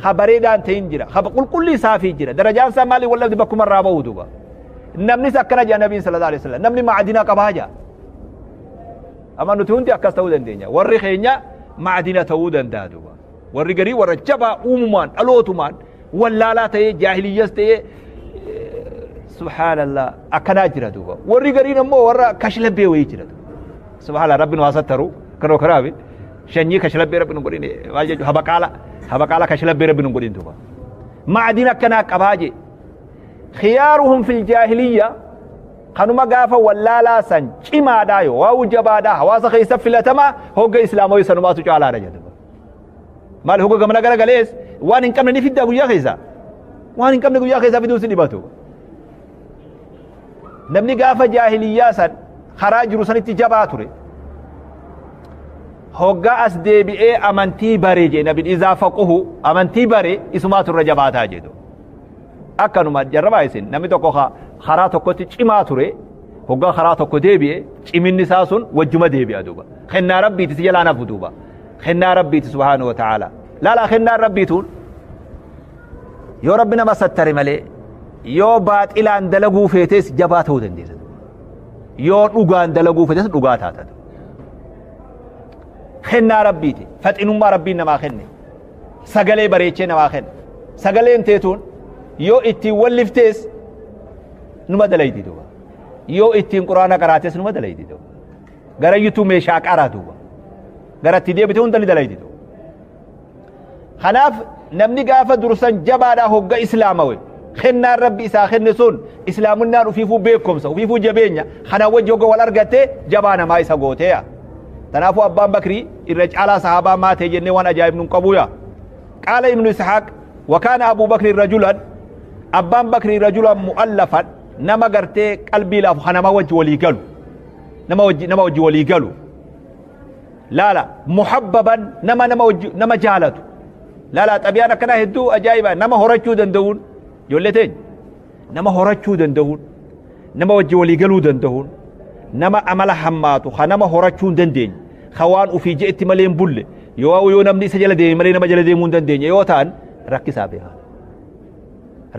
[SPEAKER 1] habareedaan ta'in jira qulqullii isaafii jira darajaan isaa maali wallabdi bakkuma irraa bahu duuba. Namnis akkana jedha nabiin sallallahu alaihi wasallam namni macaadina qabaa jedha. Amma nuti hundi akkas ta'uu dandeenya. Warri keenya maadina ta'uu danda'a duuba. Warri garii warra jabaa uumumaan dhalootumaan wallaalaa ta'ee jaahiliyyas ta'ee subhaanallah akkanaa jira duuba. Warri gariin ammoo warra kashlabbee wayii jira duuba. Subhaanallah rabbi nu haa sattaru kanoo karaabi shanyii kashlabbee rabbi nu godhin maal jechuudha habaqaala habaqaala kashlabbee rabbi nu godhin duuba. Maadina akkanaa qabaa jee. Khiyaaruhum fil jaahiliyya kanuma gaafa wallaalaa san cimaadhaa yoo waa'u jabaadhaa hawaasa keessa filatamaa hogga islaamoo sanumaatu caalaadha jedhama. Maal hogga gamana gara galees waan hin qabne ni fiddaa guyyaa keessa. Waan hin qabne guyyaa keessa fiduun si dhibatu. Namni gaafa jaahiliyyaa san karaa jiru sanitti jabaa ture. Hogga as deebi'ee amantii baree jee nabiin izaa faquhu amantii baree isumaatu irra jabaataa jedhu. Akkanuma jarrabaa isin namni tokko karaa tokkotti cimaa ture hoggaa karaa tokko deebi'e ciminni isaa sun wajjuma deebi'a duuba. Kennaa rabbiiti si jalaa nafu duuba. Kennaa rabbiiti subhaanahu wa ta'ala. Laalaa kennaan rabbiituun yoo rabbi nama sattare malee yoo baaxilaan dalaguu feetes jabaa ta'uu dandeessa. Yoo dhugaan dalaguu feetes dhugaa taata. Kennaa rabbiiti. Faxinummaa rabbiin namaa kenne. Sagalee bareechee namaa kenne. Sagaleen teetuun yoo ittiin walliftees numa dalaydi duuba. Yoo ittiin quraana qaraates numa dalaydi duuba. Garayyutuu meeshaa qaraa duuba. Garatti deebite hunda ni dalaydi duuba. Kanaaf namni gaafa dursan jabaadhaa hogga islaamawe kennaan rabbi isaa kenne sun islaamunnaan ufiifuu beekumsa ufiifuu jabeenya kanaan wajji hogga wal argatte jabaa namaa isa gooteeya. Tanaafuu Abbaan Bakrii irra caalaa sahaabaa maatee jennee waan ajaa'ibnu hin qabu yaa. Qaala Ibnu Ishaaq wakaana Abuu Bakrii rajulan Abbaan Bakrii rajulan mu'allafan nama gartee qalbii laafu kan nama wajji walii galu nama wajji nama wajji walii galu laala muhabbaban nama nama wajji nama jaalatu laala xabiyaan akkanaa hedduu ajaa'iba nama horachuu danda'uun ijoollee teenya nama horachuu danda'uun nama wajji walii galuu danda'uun nama amala hammaatu ka nama horachuu hin dandeenye ka waan ufii je'etti malee hin bulle yoo yoo namni isa jala deeme malee nama jala deemuu hin dandeenye yoo ta'an rakkisaa beekaa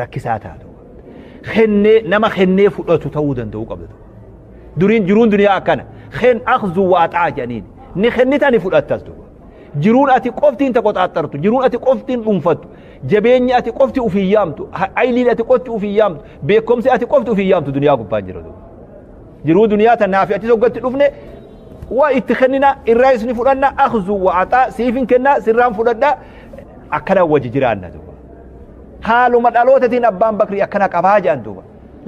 [SPEAKER 1] rakkisaa taatu kennee nama kennee fudhatu ta'uu danda'uu qabda duriin jiruun duniyaa akkana ken akhzu wa axaa jedhaniin ni kennita ni fudhattas duuba jiruun ati qoftiin taqoxaaxartu jiruun ati qoftiin dhuunfattu jabeenyi ati qofti ufii yaamtu ayliin ati qofti ufii yaamtu beekumsi ati qofti ufii yaamtu duniyaa gubbaan jira duuba jiruu duniyaa tannaa fi ati soggatti dhufne waa itti kennina irraa isni fudhanna akhzu wa axaa siifin kenna sirraan fudhadha akkana wajji jiraanna duuba haaluma dhalootatiin Abbaan Bakrii akkana qabaa jedhan duuba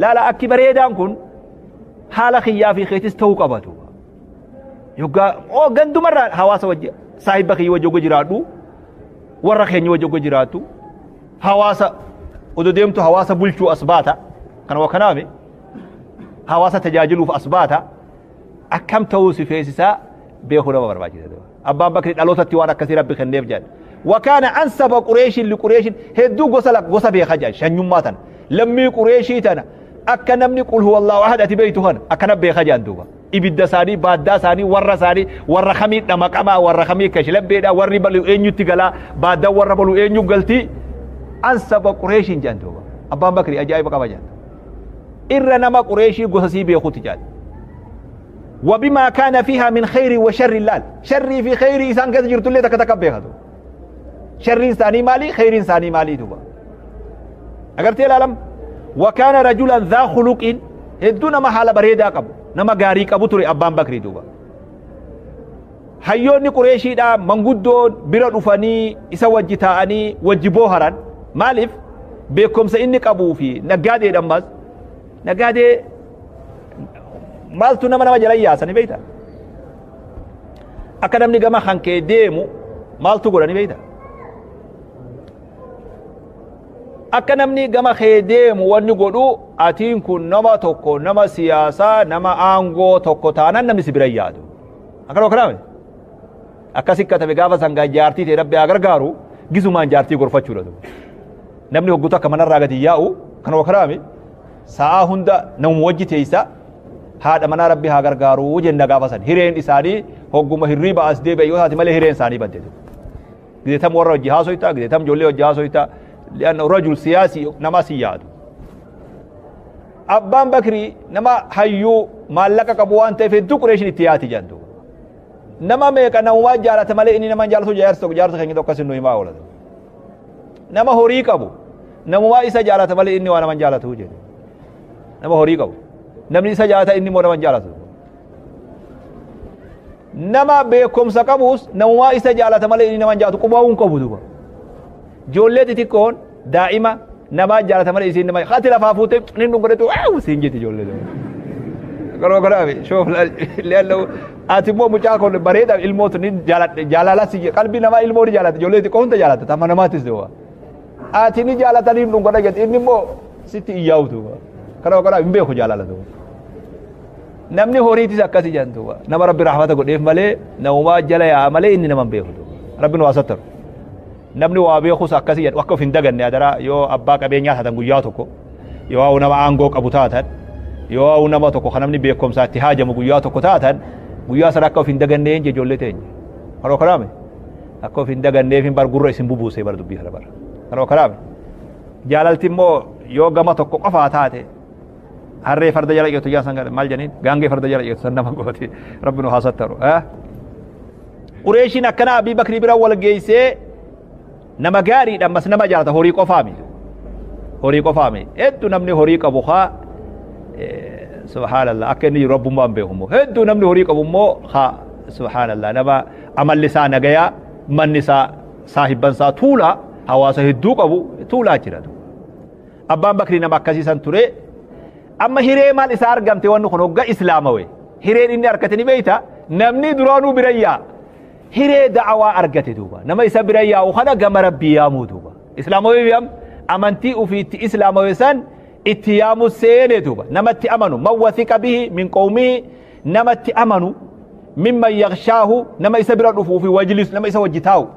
[SPEAKER 1] laala akki bareedaan kun haala kiyyaa fi keetis ta'uu qaba duuba yoggaa oo gandumarraa hawaasa wajji saahiba kiyya wajji ogga jiraadhu warra keenya wajji ogga jiraattu hawaasa odoo deemtu hawaasa bulchuu as baata kana waa kanaame hawaasa tajaajiluuf as baata akkam ta'uu si feesisaa beekuu nama barbaachisa duuba Abbaan Bakrii dhalootatti waan akkasii Rabbi kenneef jedhan وكان أنسب قريش لقريش هدو غسل غسل بيخجا شنيما تن لمي قريشي تن أكا نمني قل هو الله أحد أتي بيتو هن أكا نبي خجا دوبا إبدا ساني بادا ساني ورا ساني ورا خمي نمكما ورا خمي كشلب بيدا وري بلو إنيو تقلا بادا ورا بلو إنيو قلتي أنسب قريش جان دوبا أبان بكري أجايب قبا جان إر نما قريشي غسسي بيخوت جان وبما كان فيها من خير وشر اللال شر في خير إنسان كذا جرت اللي تكتكب بيخدو شر إنساني مالي خير إنساني مالي دوبا أقرتي العالم وكان رجلا ذا خلق هدو نما حال بريدا قبو نما غاري قبو تري أبان بكري دوبا حيوني قريشي دا منقودون برا دفني إسا وجتاني وجبوهران مالف بكم سإني قبو في نقادي دمز نقادي مالتو نما نما جلي سني بيتا أكدم نجمع خانك ديمو مالتو قراني بيتا akka namni gama kee deemu wanni godhu atiin kun nama tokko nama siyaasaa nama aangoo tokko taanaan namni si bira yaadu akkana akkana akkasi katabe gaafa sangaa jaartii ta'e Rabbi haa gargaaru gisumaan jaartii gorfachuudha namni hoggutu akka manarraa gadi yaa'u kana akkana sa'aa hunda namuma wajji teessa haadha manaa Rabbi haa gargaaru jenna gaafa san hireen isaanii hogguma hirriiba as deebi'e yoo taate malee hireen isaanii badde gideetam warra wajji haasoyta gideetam ijoollee wajji haasoyta لأنه رجل سياسي نما سياد أبان بكري نما حيو مالك قبوان تفي دو قريش اتياتي جندو نما ميكا نما جارة مالي إني نما جارة جارة جارة خيني دوكا سنو إما أولاد نما هوري قبو نما إسا جارة مالي إني وانا من جارة جارة نما هوري قبو نما إسا جارة إني وانا من جارة نما بكم سقبوس نما إسا جارة مالي إني نما جارة قبوان قبو دوبا Ijoollee xixiqqoon daa'ima namaa jaalata malee isiin nama haati lafaa fuutee ni dhungateetu waaw siin jetti ijoollee. Garuu garuu shoof leello ati immoo mucaa kun bareeda ilmootu ni jaaladhe jaalala si qalbii namaa ilmoo ni jaalata ijoollee xixiqqoo hunda jaalata tamma namaatis duuba. Ati ni jaalatanii dhungata jetti inni immoo sitti iyyaa'u duuba. Garuu garuu hin beeku jaalala duuba. Namni horiitis akkasii jedhan duuba nama Rabbi rahmata godheef malee namumaa jala yaa'a malee inni nama hin beeku duuba. Rabbi nu haa sattaru. Namni waa beekus akkasii jedhu akka of hin daganne adaraa yoo abbaa qabeenyaa taatan guyyaa tokko yoo nama aangoo qabu taatan yoo nama tokko kan namni beekumsaatti haajamu guyyaa tokko taatan guyyaa sana akka of hin dagannee hin ijoollee teenya. Haroo karaame akka of hin daganneef hin bar gurra isin bubuusee bar dubbii kana bara. Haroo karaame jaalalti immoo yoo gama tokko qofaa taate harree farda jala qeetu yaa san maal janiin gaangee farda jala qeetu san nama gooti Rabbi nu haa sattaru. Qureeshiin akkana Abii Bakrii bira wal geessee nama gaariidha ammas nama jaalata horii qofaami horii qofaami hedduu namni horii qabu haa subhaanallah akka inni jiru rabbummaa hin beeku immoo hedduu namni horii qabu immoo haa subhaanallah nama amalli isaa nagayaa manni isaa saahibban isaa tuulaa hawaasa hedduu qabu tuulaa jira Abbaan Bakrii nama akkasii san ture amma hiree maal isaa argamte wanni kun hogga islaamawe hireen inni argate ni beeyta Namni duraanuu bira yaa'a. Hiree da'awaa argate duuba. Nama isa bira yaa'u kana gama Rabbii yaamuu duuba. Islaamawee biyam amantii ufiitti islaamawee san itti yaamu seene duuba. Namatti amanu man wathiqa bihi min qawmihi, namatti amanu mimman yaghshaahu, nama isa bira dhufuu fi wajlis, nama isa wajji taa'u.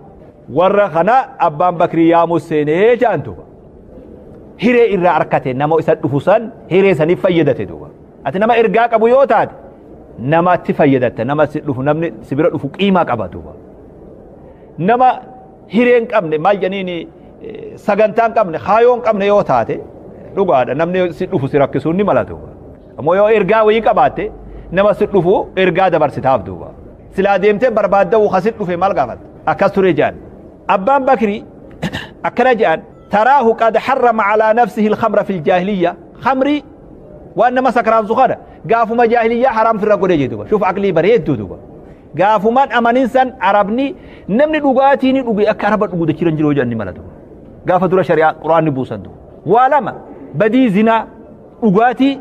[SPEAKER 1] Warra kana Abbaan Bakrii yaamu seenee ja'an duuba. Hiree irraa arkate, nama isa dhufu san hiree saniif fayyadate duuba. Ati nama ergaa qabu yoo taate namatti fayyadatte, nama si dhufu, namni si bira dhufu qiimaa qaba duuba. Nama hiree hin qabne, maal jedhaniini, sagantaa hin qabne, kaayoo hin qabne yoo taate dhugaadha, namni si dhufu si rakkisuun ni mala duuba. Ammoo yoo ergaa wayii qabaatte nama si dhufu ergaa dabarsitaaf duuba. Silaa deemtee barbaadda'uu kasi dhufe maal gaafatta? Akkas ture jedhan. Abbaan Bakrii akkana jedhan: taraahu qad harrama calaa nafsihi alkhamra fi aljaahiliyya. Khamrii waan nama sakraansu kana gaafuma jaahiliyyaa haraam firra godhe jee duuba. Shuf aqlii bareedduu duuba. Gaafumaan amanin san Arabni namni dhugaatii ni dhuge akka Araba dhugu dachiran jiru jedhan ni mala duuba. Gaafa dura shari'aa Quraanni buusan duuba. Waa lama badii zinaa dhugaatii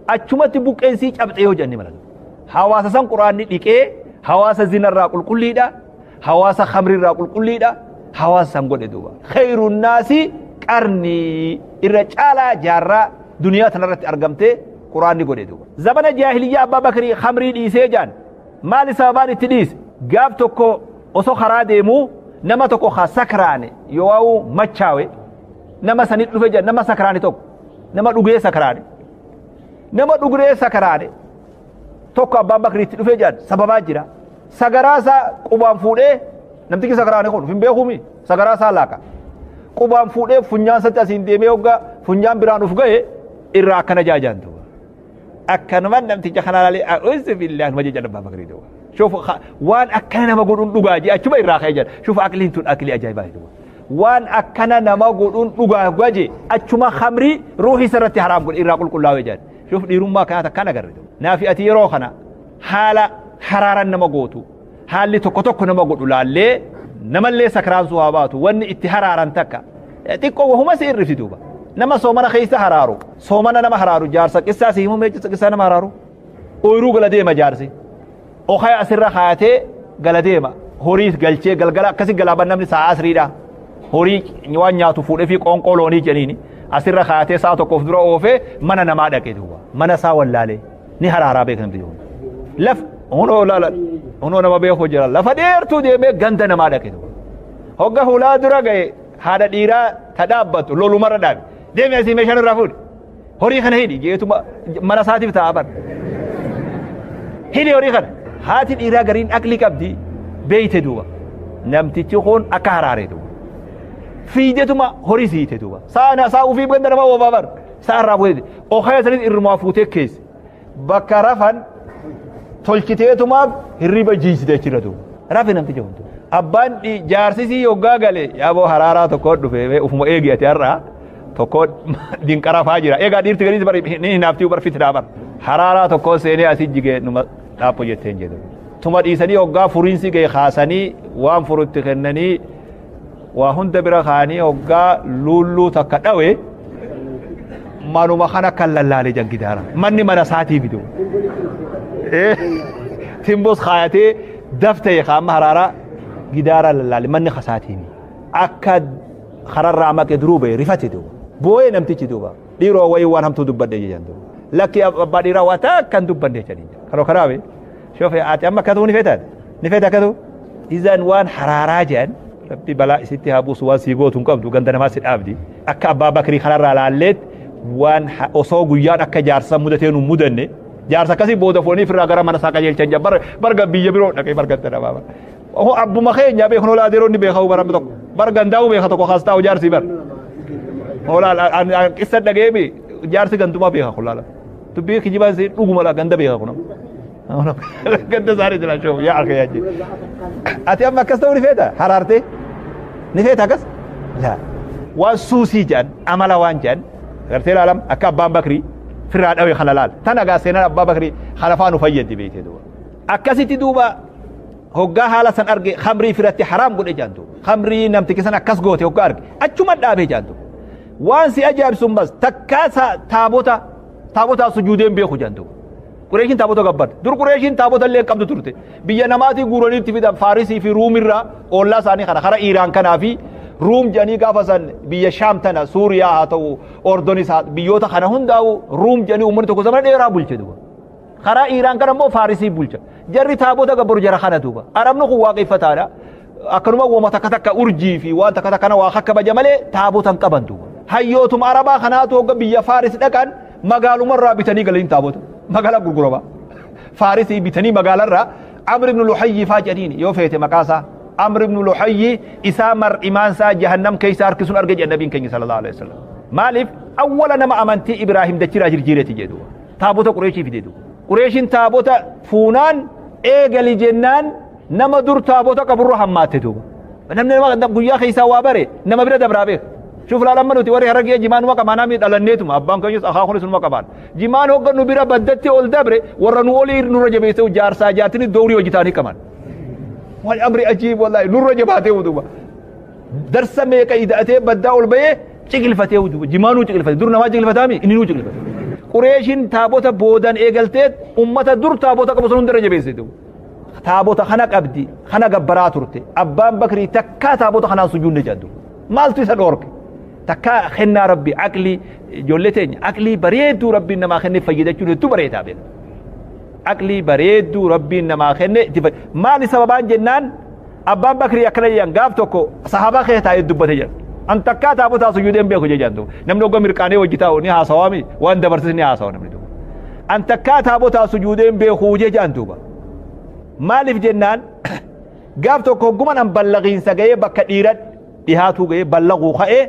[SPEAKER 1] achumatti buqqeensii cabxee yoo jedhan ni mala duuba. Hawaasa san Quraanni dhiqee hawaasa zinarraa qulqulliidha, hawaasa khamrirraa qulqulliidha, hawaasa san godhe duuba. Khayruun naasi qarnii irra caalaa jaarraa duniyaa tanarratti argamtee Quraanni godhe duuba. Zamana jaahiliyyaa Abbaa Bakrii khamrii dhiisee jaan. Maali sababaan itti dhiise? Gaaf tokko osoo karaa deemuu nama tokko ka sakraane yoo machaawe nama sanit dhufe jaan, nama sakraane tokko, nama dhugee sakraane. Nama dhugee sakraane tokko Abbaan Bakrii itti dhufe jaan, sababaa jira. Sagaraa isaa qubaan fuudhee, namtichi sakraane kun hin beekumi, sagaraa isaa laaka. Qubaan fuudhee funyaan isatti asiin deemee hoggaa funyaan biraan uf ga'e irraa akkana jaajaan duuba. Akkanumaan namticha kana laalee a'uuzu billaahi numa jecha Abbaa Bakrii duuba. Shuf waan akkana nama godhuun dhugaa jee achuma irraa ka'ee jira. Shuf aqliin tun aqlii ajaa'ibaa duuba. Waan akkana nama godhuun dhugaa gaje achuma khamrii ruuhii isarratti haraam godhe irraa qulqullaa'ee jira. Shuf dhiirummaa kana takkaan agarre duuba. Naafi ati yeroo kana haala haraaran nama gootu, haalli tokko tokko nama godhu laallee namallee sakraansuu haa baatu, wanni itti haraaran takka xiqqoo wahuma si irrifti duuba. Nama soomana keessa haraaru, soomana nama haraaru jaarsa qissaa si himuu meecha qissaa nama haraaru. Ooyiruu gala deema jaarsi. Okaya asirra kaayatee gala deema. Horii galchee galgala akkasi galaaban namni sa'a asriidha. Horii waan nyaatu fuudhee fi qoonqoo loonii jedhaniini asirra kaayatee sa'a tokkoof dura oofee mana namaa dhaqe duuba. Mana isaa wallaalee ni haraaraa beekamti duuba. Laf hunoo laala hunoo nama beeku jira, lafa dheertuu deemee ganda namaa dhaqe duuba. Hogga hulaa dura ga'e haadha dhiiraa ta dhaabbattu lolumarra dhaabe. Deemi asii meeshaan irraa fuudhi. Horii kana hidhi jeetuma mana isaatiif ta'a bar. Hidhi horii kana. Haati dhiiraa gariin aqlii qabdi beeyte duuba. Namtichi kun akka haraaree duuba. Fiidetuma horii siite duuba. Sa'a saa ufii ganda namaa oofaa bar. Sa'a irraa fuudhete. Okaya sanis irrumaa fuutee keesse. Bakka rafan tolchiteetumaaf hirriba jiisite achirra duuba. Rafe namtichi kun. Abbaan jaarsisii yoggaa gale yaaboo haraaraa tokko dhufe ufuma eegi ati har'a tokko dinqara faa jira. Egaa dhiirti gadiis bari ni hinaaftii bar fitnaa bar. Haraaraa tokko seenee asii jigee numa dhaapho jetteen jedhu. Tuma dhiisanii hoggaa furiinsi ga'e kaasanii waan furutti kennanii waa hunda bira kaanii hoggaa luulluu takka dhawe manuma kana kan lallaale jangidaara. Manni mana isaatii bitu. Timbos kaayatee daftee kaama haraaraa gidaara lallaale manni kasaatii. Akka kararraa maqee duruu ba'e rifate duuba. Boo'ee namtichi duuba. Dhiiroo wayii waan hamtuu dubbadhe jedhan duuba. Lakki abbaa dhiiraa waa takka hin dubbanne jedhanii. Kanoo kanaafi shoofe ati amma akkatuu ni feetaati? Ni feeta akkatuu? Izaan waan haraaraa jedhan Rabbi balaa isitti haa buusu, waan sii gootu hin qabdu, ganda namaa si dhaabdi. Akka Abbaa Bakrii kanarraa laalleet waan osoo guyyaan akka jaarsa mudatee nu mudanne jaarsa akkasii booda fuudhanii ofirraa gara mana isaa qajeelchan jedhan bar barga biyya biroo dhaqee barganta namaa bar. Ohoo abbuma keenya beeknu olaa adeeroonni beekamu baramni tokko bar gandaa'uu beeka tokko kaas taa'u jaarsi bar. Olaa qissa dhageemi jaarsi gandumaa beeka kun laala. Dubbii kijibaan si dhuguma laa ganda beeka kun. Ganda isaanii jira shoof yaa akka yaa jee. Ati amma akkas ta'uu ni feeta haraartee ni feeta akkas? Laa. Waan suusii jedhan amala waan jedhan gartee ilaalam akka Abbaan Bakrii firraa dhawe kana laala. Tana gaa seenaan Abbaa Bakrii kana faa nu fayyaddi beektee duuba. Akkasitti duuba hoggaa haala san arge khamrii firatti haraam godhe jedhan duuba. Khamrii namtichi san akkas goote hoggaa arge achuma dhaabee jedhan duuba. Waan si ajaa'ibsu bas takkaa taabota taabotaa sujuudeen beeku jedhan duuba. Qureeshiin taabota gabbarte. Dur Qureeshiin taabota illee qabdu turte. Biyya namaatii guuraniitti fidan Faarisii fi Ruumirraa ollaa isaanii kana kara Iiraan kanaa fi Ruum jedhanii gaafa san biyya Shaam tana Suuriyaa haa ta'u Ordonis haa biyyoota kana hundaa'u Ruum jedhanii uummanni tokko zamana dheeraa bulche duuba. Karaa Iiraan kana immoo Faarisii bulcha. Jarri taabota gabbaru jara kana duuba. Arabni kun waaqeffataadha. Akkanuma uumama takka takka urjii fi waan takka takka waa kabaja malee taabota hin qaban duuba. Hayyootuma Arabaa kanaatu hogga biyya Faaris dhaqan magaalumarraa bitanii galanii taabota. Magaalaa gurgurama. Faarisii bitanii magaalarraa Amr ibn Luhayyi faa jedhaniin yoo feete maqaasaa. Amr ibn Luhayyi isaa mar'imaan isaa jahannam keessa harkisuun arge jedhan nabiin keenya sallallahu alaihi wasallam. Maaliif awwala nama amantii Ibraahim dachiraa jirjiireeti jedhu. Taabota Qureeshii fide duuba. Qureeshiin taabota fuunaan eegali jennaan nama dur taabota qaburra hammaatte duuba. Namni nama guyyaa keessaa waa bare nama bira dabraa beeka. Shuf laalamma nuti warri harargee jimaan numa qabaanaa mi dhalanneetuma abbaan keenyas akaakunis numa qabaan. Jimaan hoggannu bira baddatti ol dabre warra nu olii nurra jabeessee jaarsaa jaartini dowrii hojii ta'anii qaban. Wal amri ajiib wallaahi nurra jabaatee duuba. Darsa meeqa ida'atee baddaa ol bahee ciqilfatee duuba jimaanuu ciqilfate dur namaa ciqilfataami inni nuu ciqilfate. Qureeshiin taabota boodan eegaltee ummata dur taabota qabu sun hundarra jabeessite duuba. Taabota kana qabdi kana gabbaraa turte abbaan Bakrii takkaa taabota kanaan sujuudne jedhu. Maaltu isa dhoorke? Takkaa kennaa Rabbi aqlii ijoollee teenya aqlii bareedduu Rabbiin namaa kenne fayyadachuun hedduu bareedaa beeka. Aqlii bareedduu Rabbiin namaa kenne itti maali sababaan jennaan abbaan Bakrii akkana jedhan gaaf tokko sahaabaa keessa taa'ee dubbate jedhan. An takkaa taabotaa sujuudeen beeku jedhan duuba. Namni hogga mirqaanee hojii taa'u ni haasawaami waan dabarsis ni haasawa namni duuba. An takkaa taabotaa sujuudeen beeku jedhan duuba. Maaliif jennaan gaaf tokko hogguman an ballaqiinsa ga'ee bakka dhiira dhihaatuu ga'ee ballaquu ka'ee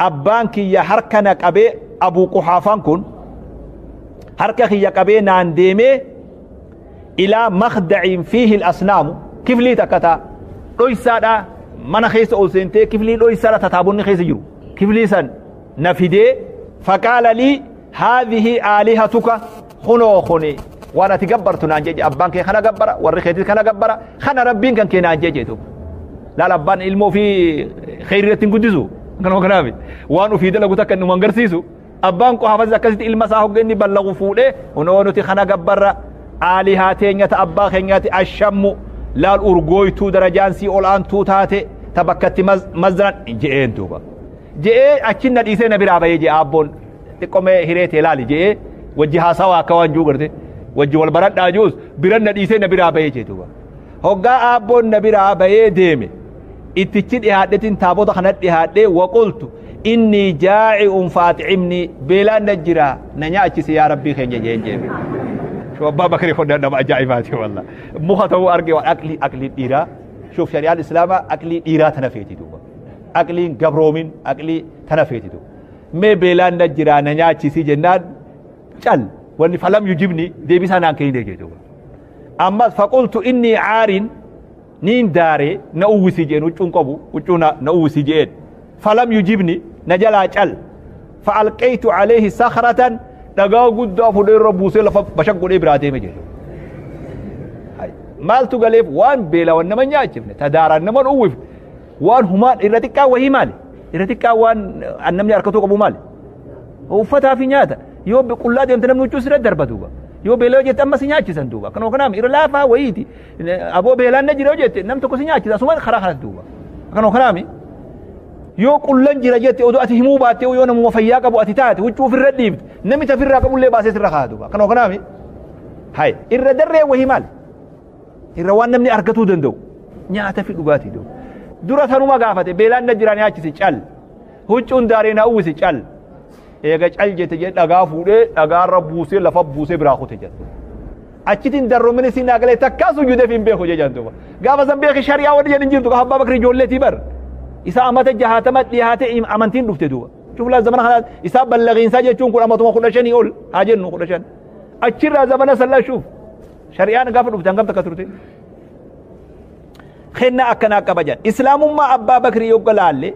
[SPEAKER 1] abbaan kiyya harka na qabee Abuu Quhaafaan kun harka kiyya qabee naan deemee ilaa makdaciin fiihi asnaamu kiflii takka taa dhoysaadha mana keessa ol seentee kiflii dhoysaadha tataabonni keessa jiru kiflii san na fidee faqaala lii haadhihi aalihatuka kunoo kuni waan ati gabbartu naan jeje abbaan kee kana gabbara warri keetis kana gabbara kana rabbiin kan kee naan jeje duuba laal abbaan ilmoo ofii kheyrii irratti hin guddisu kanuma kanaafi waan ofii dalagu takka inni agarsiisu abbaan qofaafas akkasitti ilma isaa hogga inni ballaqu fuudhee hunoo nuti kana gabbarra aalihaa teenya ta abbaa keenyaati ashammu laal urgooytuu darajaan sii ol aantuu taate ta bakkatti mazran je'een duuba je'ee achi na dhiisee na biraa bahee je'e abboon xiqqoomee hiree tee laali je'ee wajji haasawaa akka waan juu garte wajji wal baradhaa juus biran na dhiisee na biraa bahee jee duuba hoggaa abboon na biraa bahee deeme ittichi dhihaadhetiin taabota kana dhihaadhee waqultu inni jaa'i'un faaxicimni beelaan na jira na nyaachise yaa rabbii keenya jeen jeeme. Shuf abbaa Bakrii kun nama ajaa'ibaati wallah. Muka ta'uu arge waan aqlii aqlii dhiiraa. Shuf shari'aan islaamaa aqlii dhiiraa tana feeti duuba. Aqliin gabroomin aqlii tana feeti duuba. Mee beelaan na jira na nyaachisi jennaan cal wanni falam yujibni deebisaa naan kennine jee duuba. Ammas faqultu inni caarin niin daare na uwwisi jeen huccuun qabu huccuu na uwwisi jeen falam yujibni na jalaa cal fa'alqaytu alayhi sakhratan dhagaa guddaa fuudhee irra buusee lafa bashaq godhee biraa deeme jedhu. Maaltu galeef waan beelawan nama nyaachifne tadaaraan nama uwwifne waan humaan irra xiqqaa wahii maali irra xiqqaa waan namni harkatuu qabu maali uffataa fi nyaata yoo qullaa deemte namni huccuu sirra darba duuba. Yoo beelaa jette amma si nyaachisan duuba kanuma kanaaf irra laafaa wayiiti aboo beelaan na jira jette nam tokko si nyaachisa asuma karaa kanatti duuba kanuma kanaaf yoo qullan jira jette odoo ati himuu baatte yoo namuma fayyaa qabu ati taate huccuu ofirra dhiifte namni tafirraa qabullee baasee sirra kaa duuba kanuma kanaaf hay irra darree wahii maali irra waan namni argatuu danda'u nyaata fi dhugaatii duuba dura tanuma gaafate beelaan na jira nyaachisi cal huccuun daaree na uwwisi cal eega cal jette jedhe dhagaa fuudhee dhagaarra buusee lafa buusee biraa kute jedhe. Achitiin darroomini siin agalee takkaa sujuudeef hin beeku jedhan duuba. Gaafa san beeki shari'aa wanni jedhan jirtu gaafa abbaa Bakrii ijoolleetii bar. Isaa amata jahaatama dhiyaatee amantiin dhufte duuba. Shuflaa zamana kana isaa ballaqiinsaa jechuun kun amatuma 15 ol haa jennu 15. Achirraa zamana sallaa shuuf shari'aan gaafa dhufte hangam takka turte. Kennaa akkanaa qaba jedhan. Islaamummaa abbaa Bakrii yogga laalle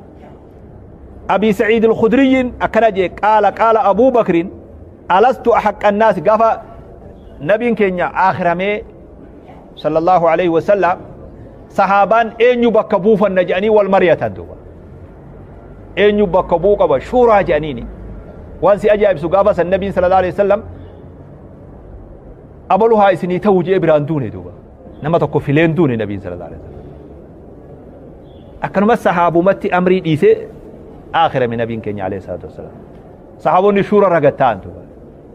[SPEAKER 1] أبي سعيد الخدري أكنجي قال قال أبو بكر ألست أحق الناس قفا نبي كينيا آخر مي صلى الله عليه وسلم صحابان إن يبكبو فالنجاني والمرية تدوبا إن يبكبو قبا شورا جانيني وانسي أجاب سقافة النبي صلى الله عليه وسلم Abalu haa isinii ta'uu jee biraan duune duuba. Nama tokko fileen duune nabiin sallallahu alaihi wasallam. Akkanuma sahaabumatti amrii dhiisee aakhirame nabiin keenya alayhi salaatu wassalaam. Sahaabonni shuura ragattaan duuba.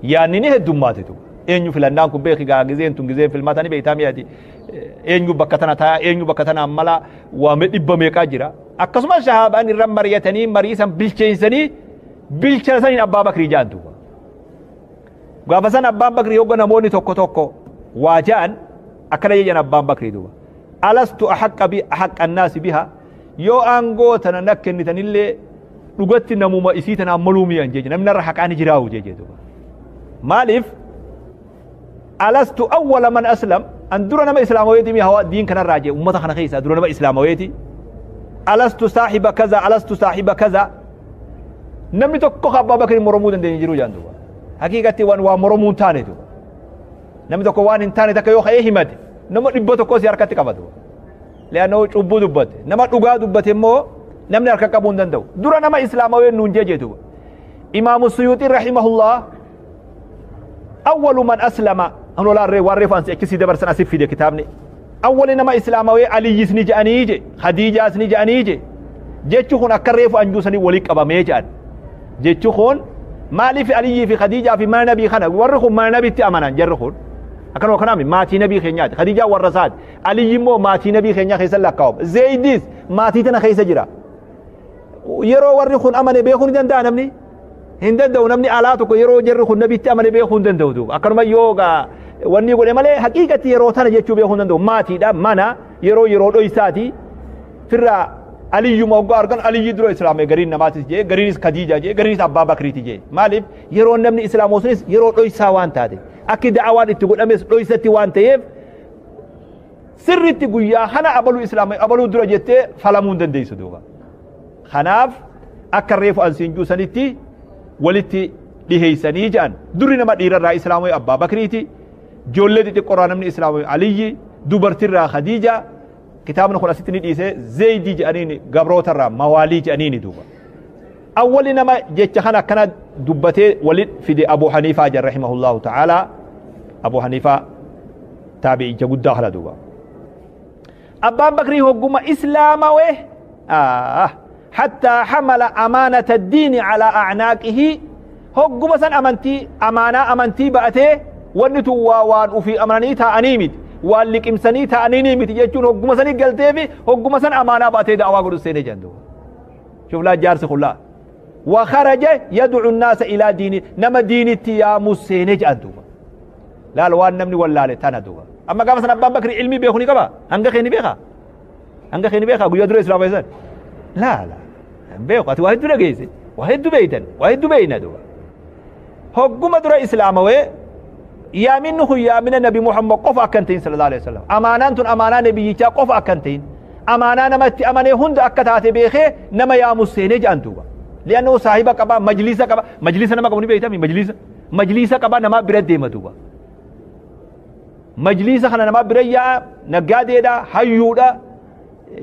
[SPEAKER 1] Yaanni ni heddummaate duuba. Eenyu filannaan kun beeki gaa gizeen tun gizeen filmaatanii beektaa mi'aati. Eenyu bakka tana ta'a eenyu bakka tana mala waame dhibba meeqaa jira. Akkasumas sahaabaan irra mari'atanii marii san bilcheessanii bilchina saniin Abbaa Bakrii ja'an duuba. Gaafa san Abbaan Bakrii hogga namoonni tokko tokko waa ja'an akkana jedhan Abbaan Bakrii duuba. Alastu ahaqqa bi ahaqqa annaasi biha yoo aangoo tana na kennitanillee dhugatti namuma isii tanaan maluu mi'an jeje namni narra haqaa ni jiraa'u jeje duuba. Maaliif alastu awwala man aslam an dura nama islaamaweeti mi hawa diin kanarraa jee ummata kana keessaa dura nama islaamaweeti alastu saahiba kaza alastu saahiba kaza namni tokko ka Abbaa Bakrii moromuu dandeenye jiru jaan duuba. Haqiiqatti waan waa moromuu hin taane duuba. Namni tokko waan hin taane takka yoo ka'ee himate nama 100 si harkatti qaba duuba. Le'annoo cubbuu dubbate nama dhugaa dubbate immoo namni harka qabuu hin danda'u. Dura nama islaamawee nuun jee duuba. Imaamu Suyuuxii rahimahullah awwalu man aslama anu laarree waan reefu ansi akkasii dabarsan asif fide kitaabni. Awwali nama islaamawee Aliyyis ni je'anii je Khadiijaas ni je'anii je jechi kun akka reefu anjuusanii walii qabamee je'an. Jechi kun maaliif Aliyyii fi Khadiijaa fi mana nabii kana warri kun mana nabiitti amanan jarri kun akkanuma kanaami maatii nabii keenyaati Khadiijaa warra isaati Aliyyi immoo maatii nabii keenyaa keessa lakkaa'ama Zeeyidis maatii tana keessa jira. Yeroo warri kun amane beekuu ni danda'a namni hin danda'u namni alaa tokko yeroo jarri kun nabiitti amane beekuu hin danda'u duuba akkanuma yoo gaa wanni godhe malee haqiiqatti yeroo tana jechuu beekuu hin danda'u maatiidha mana yeroo yeroo dhoysaati firraa Aliyyuma hoggaa argan Aliyyi dura islaamee gariin namaatis jee gariinis Khadiijaa jee gariinis Abbaa Bakriiti jee maaliif yeroo namni islaamoo sunis yeroo dhoysaa waan taate akki da'awaan itti godhames dhoysatti waan ta'eef sirritti guyyaa kana abaluu islaamee abaluu dura jettee falamuu hin dandeessu duuba. Kanaaf akka reefu ansiin juusanitti walitti dhiheessanii jedhan durri nama dhiirarraa islaamee Abbaa Bakriiti ijoollee xixiqqoorraa namni islaamee Aliyyi dubartirraa Khadiijaa kitaabni kun asitti ni dhiise Zeeyidii jedhaniini gabrootarraa mawaalii jedhaniini duuba. Awwali nama jecha kana akkana dubbatee walit fide Abu Haniifaa jedhan rahimahullahu ta'ala Abu Haniifaa taabi'icha guddaa kana duuba. Abbaan Bakrii hogguma islaamawee hattaa hamala amaanata diini alaa a'naaqihi hogguma san amantii amaanaa amantii ba'atee wanni tun waa waan ufii amananii taa'anii miti waan liqimsanii taa'anii miti jechuun hogguma sanii galteefi hogguma san amaanaa ba'atee da'awaa godhu seenee jedhan duuba. Shuf laa jaarsi kun laa. Wa kharaja yad'u an-naasa ilaa diini nama diinitti yaamu seenee jedhan duuba. Laal waan namni wallaale tana duuba. Amma gaafa san Abbaan Bakri ilmii beeku ni qaba. Hanga kee ni beeka. Hanga kee ni beeka guyyaa dura islaama san. Laa laa. Hin beeku ati waa hedduu dhageesse. Waa hedduu beeytan. Waa hedduu beeyna duuba. Hogguma dura islaamawee yaaminni kun yaamina Nabi Muhammad qofa akka hin ta'in sallallahu alaihi wasallam. Amaanaan tun amaanaa nabiyyichaa qofa akka hin ta'in. Amaanaa namatti amanee hunda akka taate beekee nama yaamu seenee jedhan duuba. Li'annoo saahiba qaba, majliisa qaba. Majliisa nama qabu ni beeytami majliisa. Majliisa qaba namaa bira deema duuba. Majliisa kana namaa bira yaa'a, naggaadeedha, hayyuudha,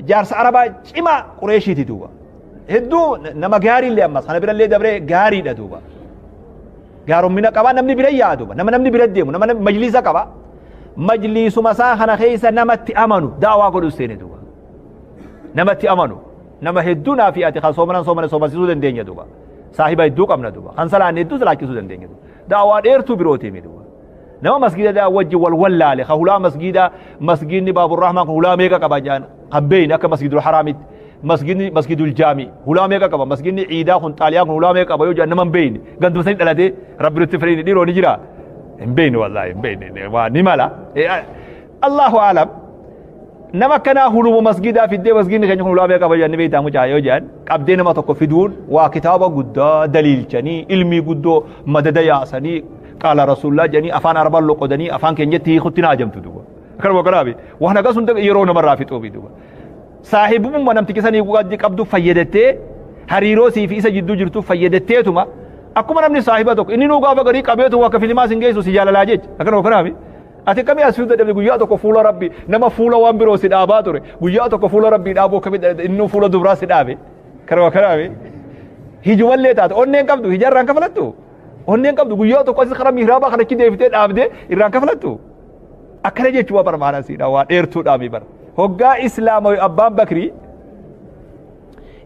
[SPEAKER 1] jaarsa Arabaa cimaa Qureeshiiti duuba. Hedduu nama gaariillee ammas kana birallee dabree gaariidha duuba. Gaaromina qaba namni bira yaa'a duuba. Nama namni bira deemu nama majliisa qaba. Majliisuma isaa kana keessa namatti amanu daawaa godhu seene duuba. Namatti amanu nama hedduu naa fi ati kan soomanan soomane soomansiisuu dandeenya duuba. Saahiba hedduu qabna duuba. Kan salaanne hedduu salaachisuu dandeenya duuba. Daawaa dheertuu birootii duuba. Nama masgiida wajji wal wallaale ka hulaa masgiida masgiidni Baaburrahmaan kun hulaa meeqa qaba jaan kan beeyne akka masgiidul haraamitti masgiidni masgiidul jaami hulaa meeqa qaba masgiidni ciidaa kun xaaliyaan kun hulaa meeqa qaba yoo jaan nama hin beeyne ganduma sanii dhalatee rabbi nutti firiini dhiiroo ni jira hin beeyne wallaahi hin beeyne waa ni mala Allahu aalam nama akkanaa huluma masgiidaa fiddee masgiidni keenya kun hulaa meeqa qaba jaan ni beeytaa mucaa yoo jaan qabdee nama tokko fiduun waa kitaaba guddaa daliilchanii ilmii guddoo madada yaasanii qaala rasuullaa jedhanii afaan arabaan loqodanii afaan keenyatti hiikutti na ajamtu duuba. Akkanuma kanaafi waan akkas hunda yeroo namarraa fixuufi duuba. Saahibummaa namtichi sanii qabdu fayyadattee hariiroo sii fi isa jidduu jirtu fayyadatteetuma akkuma namni saahiba tokko inni nuu gaafa garii qabeetu akka filimaa sin geessu si jaalalaa jecha akkanuma kanaafi. Ati akkamii as fidu dadhabde guyyaa tokko fuula rabbii nama fuula waan biroo si dhaabaa ture guyyaa tokko fuula rabbii dhaabuu akkamii dadhabde inni fuula dubraa si dhaabe kanuma kanaafi. Hijumallee taate onneen qabdu hijarraan kafalattu. Onneen qabdu guyyaa tokko asis karaa mihraabaa kana achi deebitee dhaabdee irraan kafalattu. Akkana jechuudha bara maana siidha waa dheertuudhaami bara. Hoggaa islaama abbaan bakrii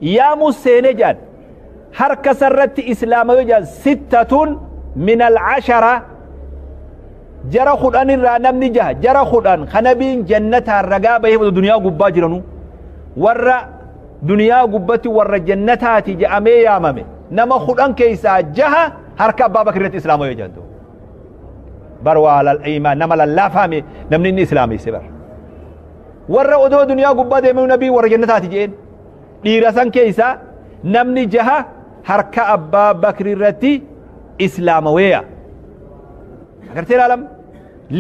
[SPEAKER 1] yaamuu seenee jedhan harka sarratti islaama yoo jedhan sittatun min alcashara jara 10 irraa namni jaha jara 10 kanabiin jannataan ragaa bahee duniyaa gubbaa jiranu warra duniyaa gubbatti warra jannataati je'amee yaamame nama 10 keessaa jaha harka abbaa bakri irratti islaama yoo jedhan bar waa iimaan nama lallaafame namni inni islaameesse bar warra odoo duniyaa gubbaa deemee nabii warra jannataati je'een dhiira san keessaa namni jaha harka abbaa bakri irratti islaamaweeya agartee ilaalam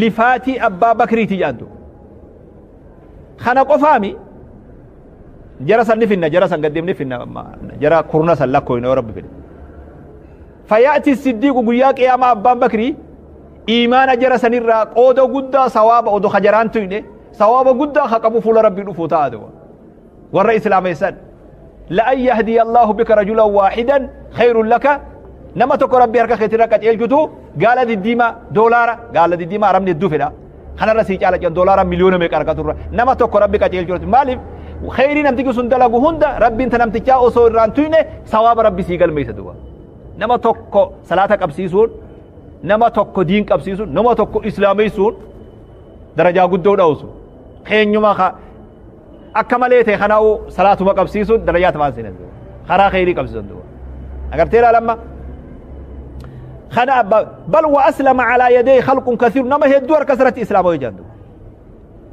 [SPEAKER 1] lifaatii abbaa bakriiti jedhantu kana qofaami jara san ni finna jara san gaddeemni finna jara kurna san lakkooyna yoo rabbi fedhe fayaati siddiiqu guyyaa qiyaamaa abbaan bakrii iimaana jara sanirraa qooda guddaa sawaaba odoo hajaraan tuyne sawaaba guddaa ha qabu fuula rabbii dhufuu ta'a duba warra islaameessan la'an yahdiya allaahu bika rajulan waahidan khayrun laka nama tokko rabbi harka keetirra qaceelchutu gaala diddiimaa doolaara gaala diddiimaa arabni hedduu fedha kanarra sii caala jedhan doolaara miliyoona meeqa argaturra nama tokko rabbi qaceelchuuti maaliif khayrii namtichi sun dalagu hunda rabbiin ta namtichaa osoo irraan tuyne sawaaba rabbi sii galmeessa duba nama tokko salaata qabsiisuun nama tokko diin qabsiisuun nama tokko islaameessuun darajaa guddoo dhawsu keenyuma akka malee ta'e kanaa'u salaatuma qabsiisuun darajaa tamaan seenan duba karaa khayrii qabsiisan duba agartee ilaalamma kana abba bal wa aslama alaa yadee khalqun kathiir nama hedduu harka isarratti islaama yoo jedhan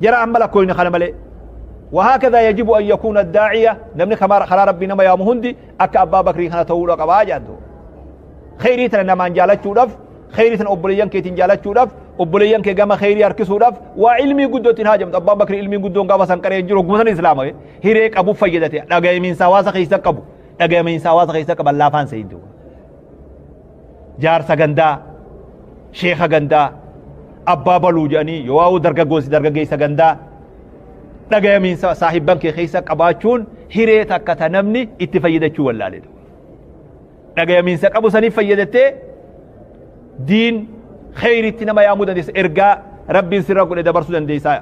[SPEAKER 1] jara amma lakkooyne kana malee وهكذا يجب أن يكون الداعية نمني كما خلا ربي نما يا مهندي أك أبا بكر خنا تقول قبا جادو خيري تنا نمان جالت شودف خيري تنا أبليان كي تنجالت شودف أبليان كي جما خيري أركسودف وعلمي قدو تنهاجم أبا بكر علمي قدو قابا سنكري جرو قمسن إسلام هيريك أبو فيدته لقى من سواسا خيسا قبو لقى من سواسا خيسا قبل لا فان سيدو jaarsa gandaa sheeka gandaa abbaa baluu jedhanii yoo dargaggoonsi dargaggeessa gandaa dhagayamiinsa saahibban kee keessa qabaachuun hiree takka ta namni itti fayyadachuu wallaale dhagayamiinsa qabu saniif fayyadattee diin kheyritti nama yaamuu dandeessa ergaa rabbiin sirra godhe dabarsuu dandeessa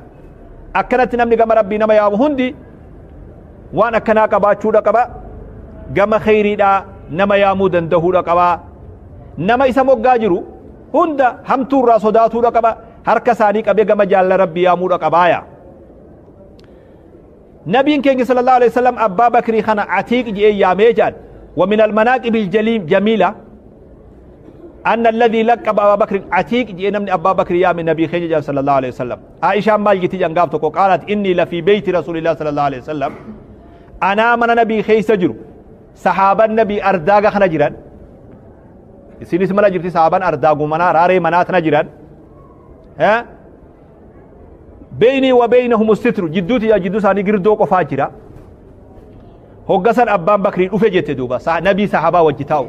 [SPEAKER 1] akkanatti namni gama rabbii nama yaamu hundi waan akkanaa qabaachuudha qaba gama kheyriidhaa nama yaamuu dandahuudha qabaa nama isa moggaa jiru hunda hamtuurraa sodaatuudha qaba harka isaanii qabee gama jaalala rabbii yaamuudha qabaaya nabiin keenya sallallahu alaihi wasallam abbaa bakrii kana atiiq je'ee yaamee jedhan ومن المناقب الجميلة أن الذي لقب أبا بكر عتيق جئ نمني أبا بكر يا من نبي خير صلى الله عليه وسلم عائشة مال جتي جنگاب قالت إني لفي بيت رسول الله صلى الله عليه وسلم أنا من نبي خير سجر صحابة النبي أرداغ خنا جيران isinis mana jirti sahaban ardaagu manaa raaree manaatana jiran beynii wa beynahum sitru jidduuti yaa jidduu isaanii girdoo qofaa jira hoggasan abbaan bakrii dhufe jette duuba nabii sahabaa wajji taa'u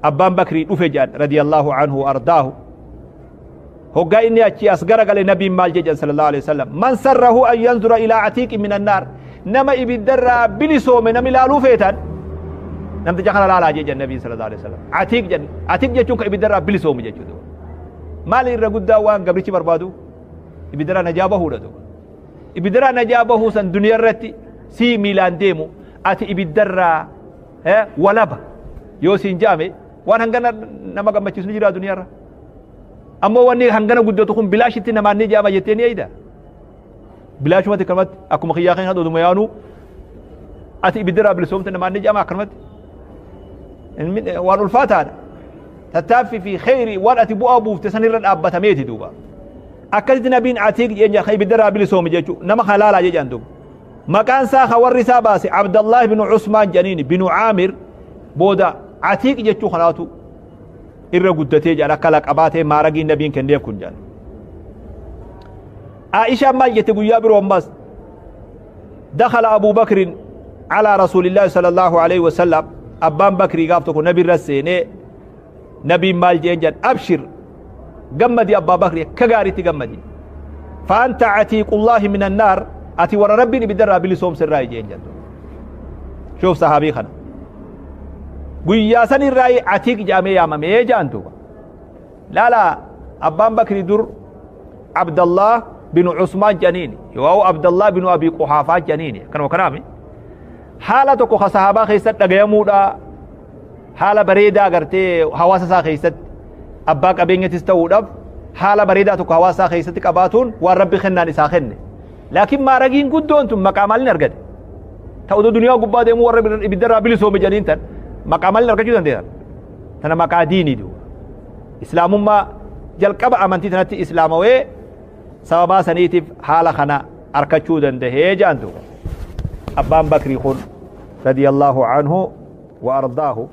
[SPEAKER 1] abbaan bakrii dhufe jedhan radiyallahu anhu ardaahu hoggaa inni achi as garagale nabiin maal jedhan sallallahu alaihi wasallam man sarrahu an yanzura ilaa atiiqin min annaar nama ibiddarraa bilisoome nam ilaaluu feetan namticha kana laalaa jedhan nabiin sallallahu alaihi wasallam atiiq jedhan atiiq jechuun ka ibiddarraa bilisoomu jechuudha maali irra guddaa waan gabrichi barbaadu ibiddarraa najaa bahuudha duuba ibiddarraa najaa bahuu san duniyaa irratti sii miilaan deemu ati ibiddarraa walaba yoo siin jaame waan hangana nama gammachiisu ni jira duniyaa irra ammoo wanni hangana guddatu kun bilaashitti namaan ni jaama jettee ni eeyda bilaashumatti akkanumatti akkuma kiyyaa keenya oduma yaanuu ati ibiddarraa bilisoomte namaan ni jaama akkanumatti waan ulfaataadha tattaaffii fi kheyrii waan ati bu'aa buufte sanirra dhaabbatameeti duuba akkasitti nabiin atiiq jeenya ibiddarraa bilisoome jechuu nama halaalaa jedhan duuba maqaan isaa ka warri isaa baase abdallahi binu cusmaan jedhaniini binu caamir booda atiiq jechuu kanaatu irra guddatee jedhan akka laqabaa ta'e maaragii nabiin kenneef kun jedhan aishaan maal jette guyyaa biroo ammas دخل أبو بكر على رسول الله صلى الله عليه وسلم أبان بكري قافتك نبي رسيني نبي مال جين أبشر قمدي أبا بكري كغاريتي قمدي فأنت عتيق الله من النار أتي ورا ربي بدرها بلي صوم سراي جين جن شوف صحابي خنا Guyyaa san irraa Atiiq jedhamee yaamamee jedhan duuba. Laala, abbaan Bakrii dur Abdallah binu Usmaan jedhaniini, yoo Abdallah binu Abii Quhaafaa jedhaniini. Kanuma kanaami haala tokko ka sahaabaa keessatti dhagayamuudha, haala bareedaa agartee hawaasa isaa keessatti abbaa qabeenyatis ta'uudhaaf haala bareedaa tokko hawaasa isaa keessatti qabaatuun waan Rabbi kennaan isaa kenne. Laakiin maaragiin guddoon tun maqaa maaliin argate? Ta'u duniyaa gubbaa deemuu warra ibiddarraa bilisoome jedhaniin tan maqaa maaliin argachuu dandeessan? Tana maqaa diinii duuba. Islaamummaa jalqaba amantii tanatti islaamawee sababaa saniitiif haala kana arkachuu dandahee jedhan duuba. Abbaan Bakrii kun radiyallahu anhu wa ardaahu.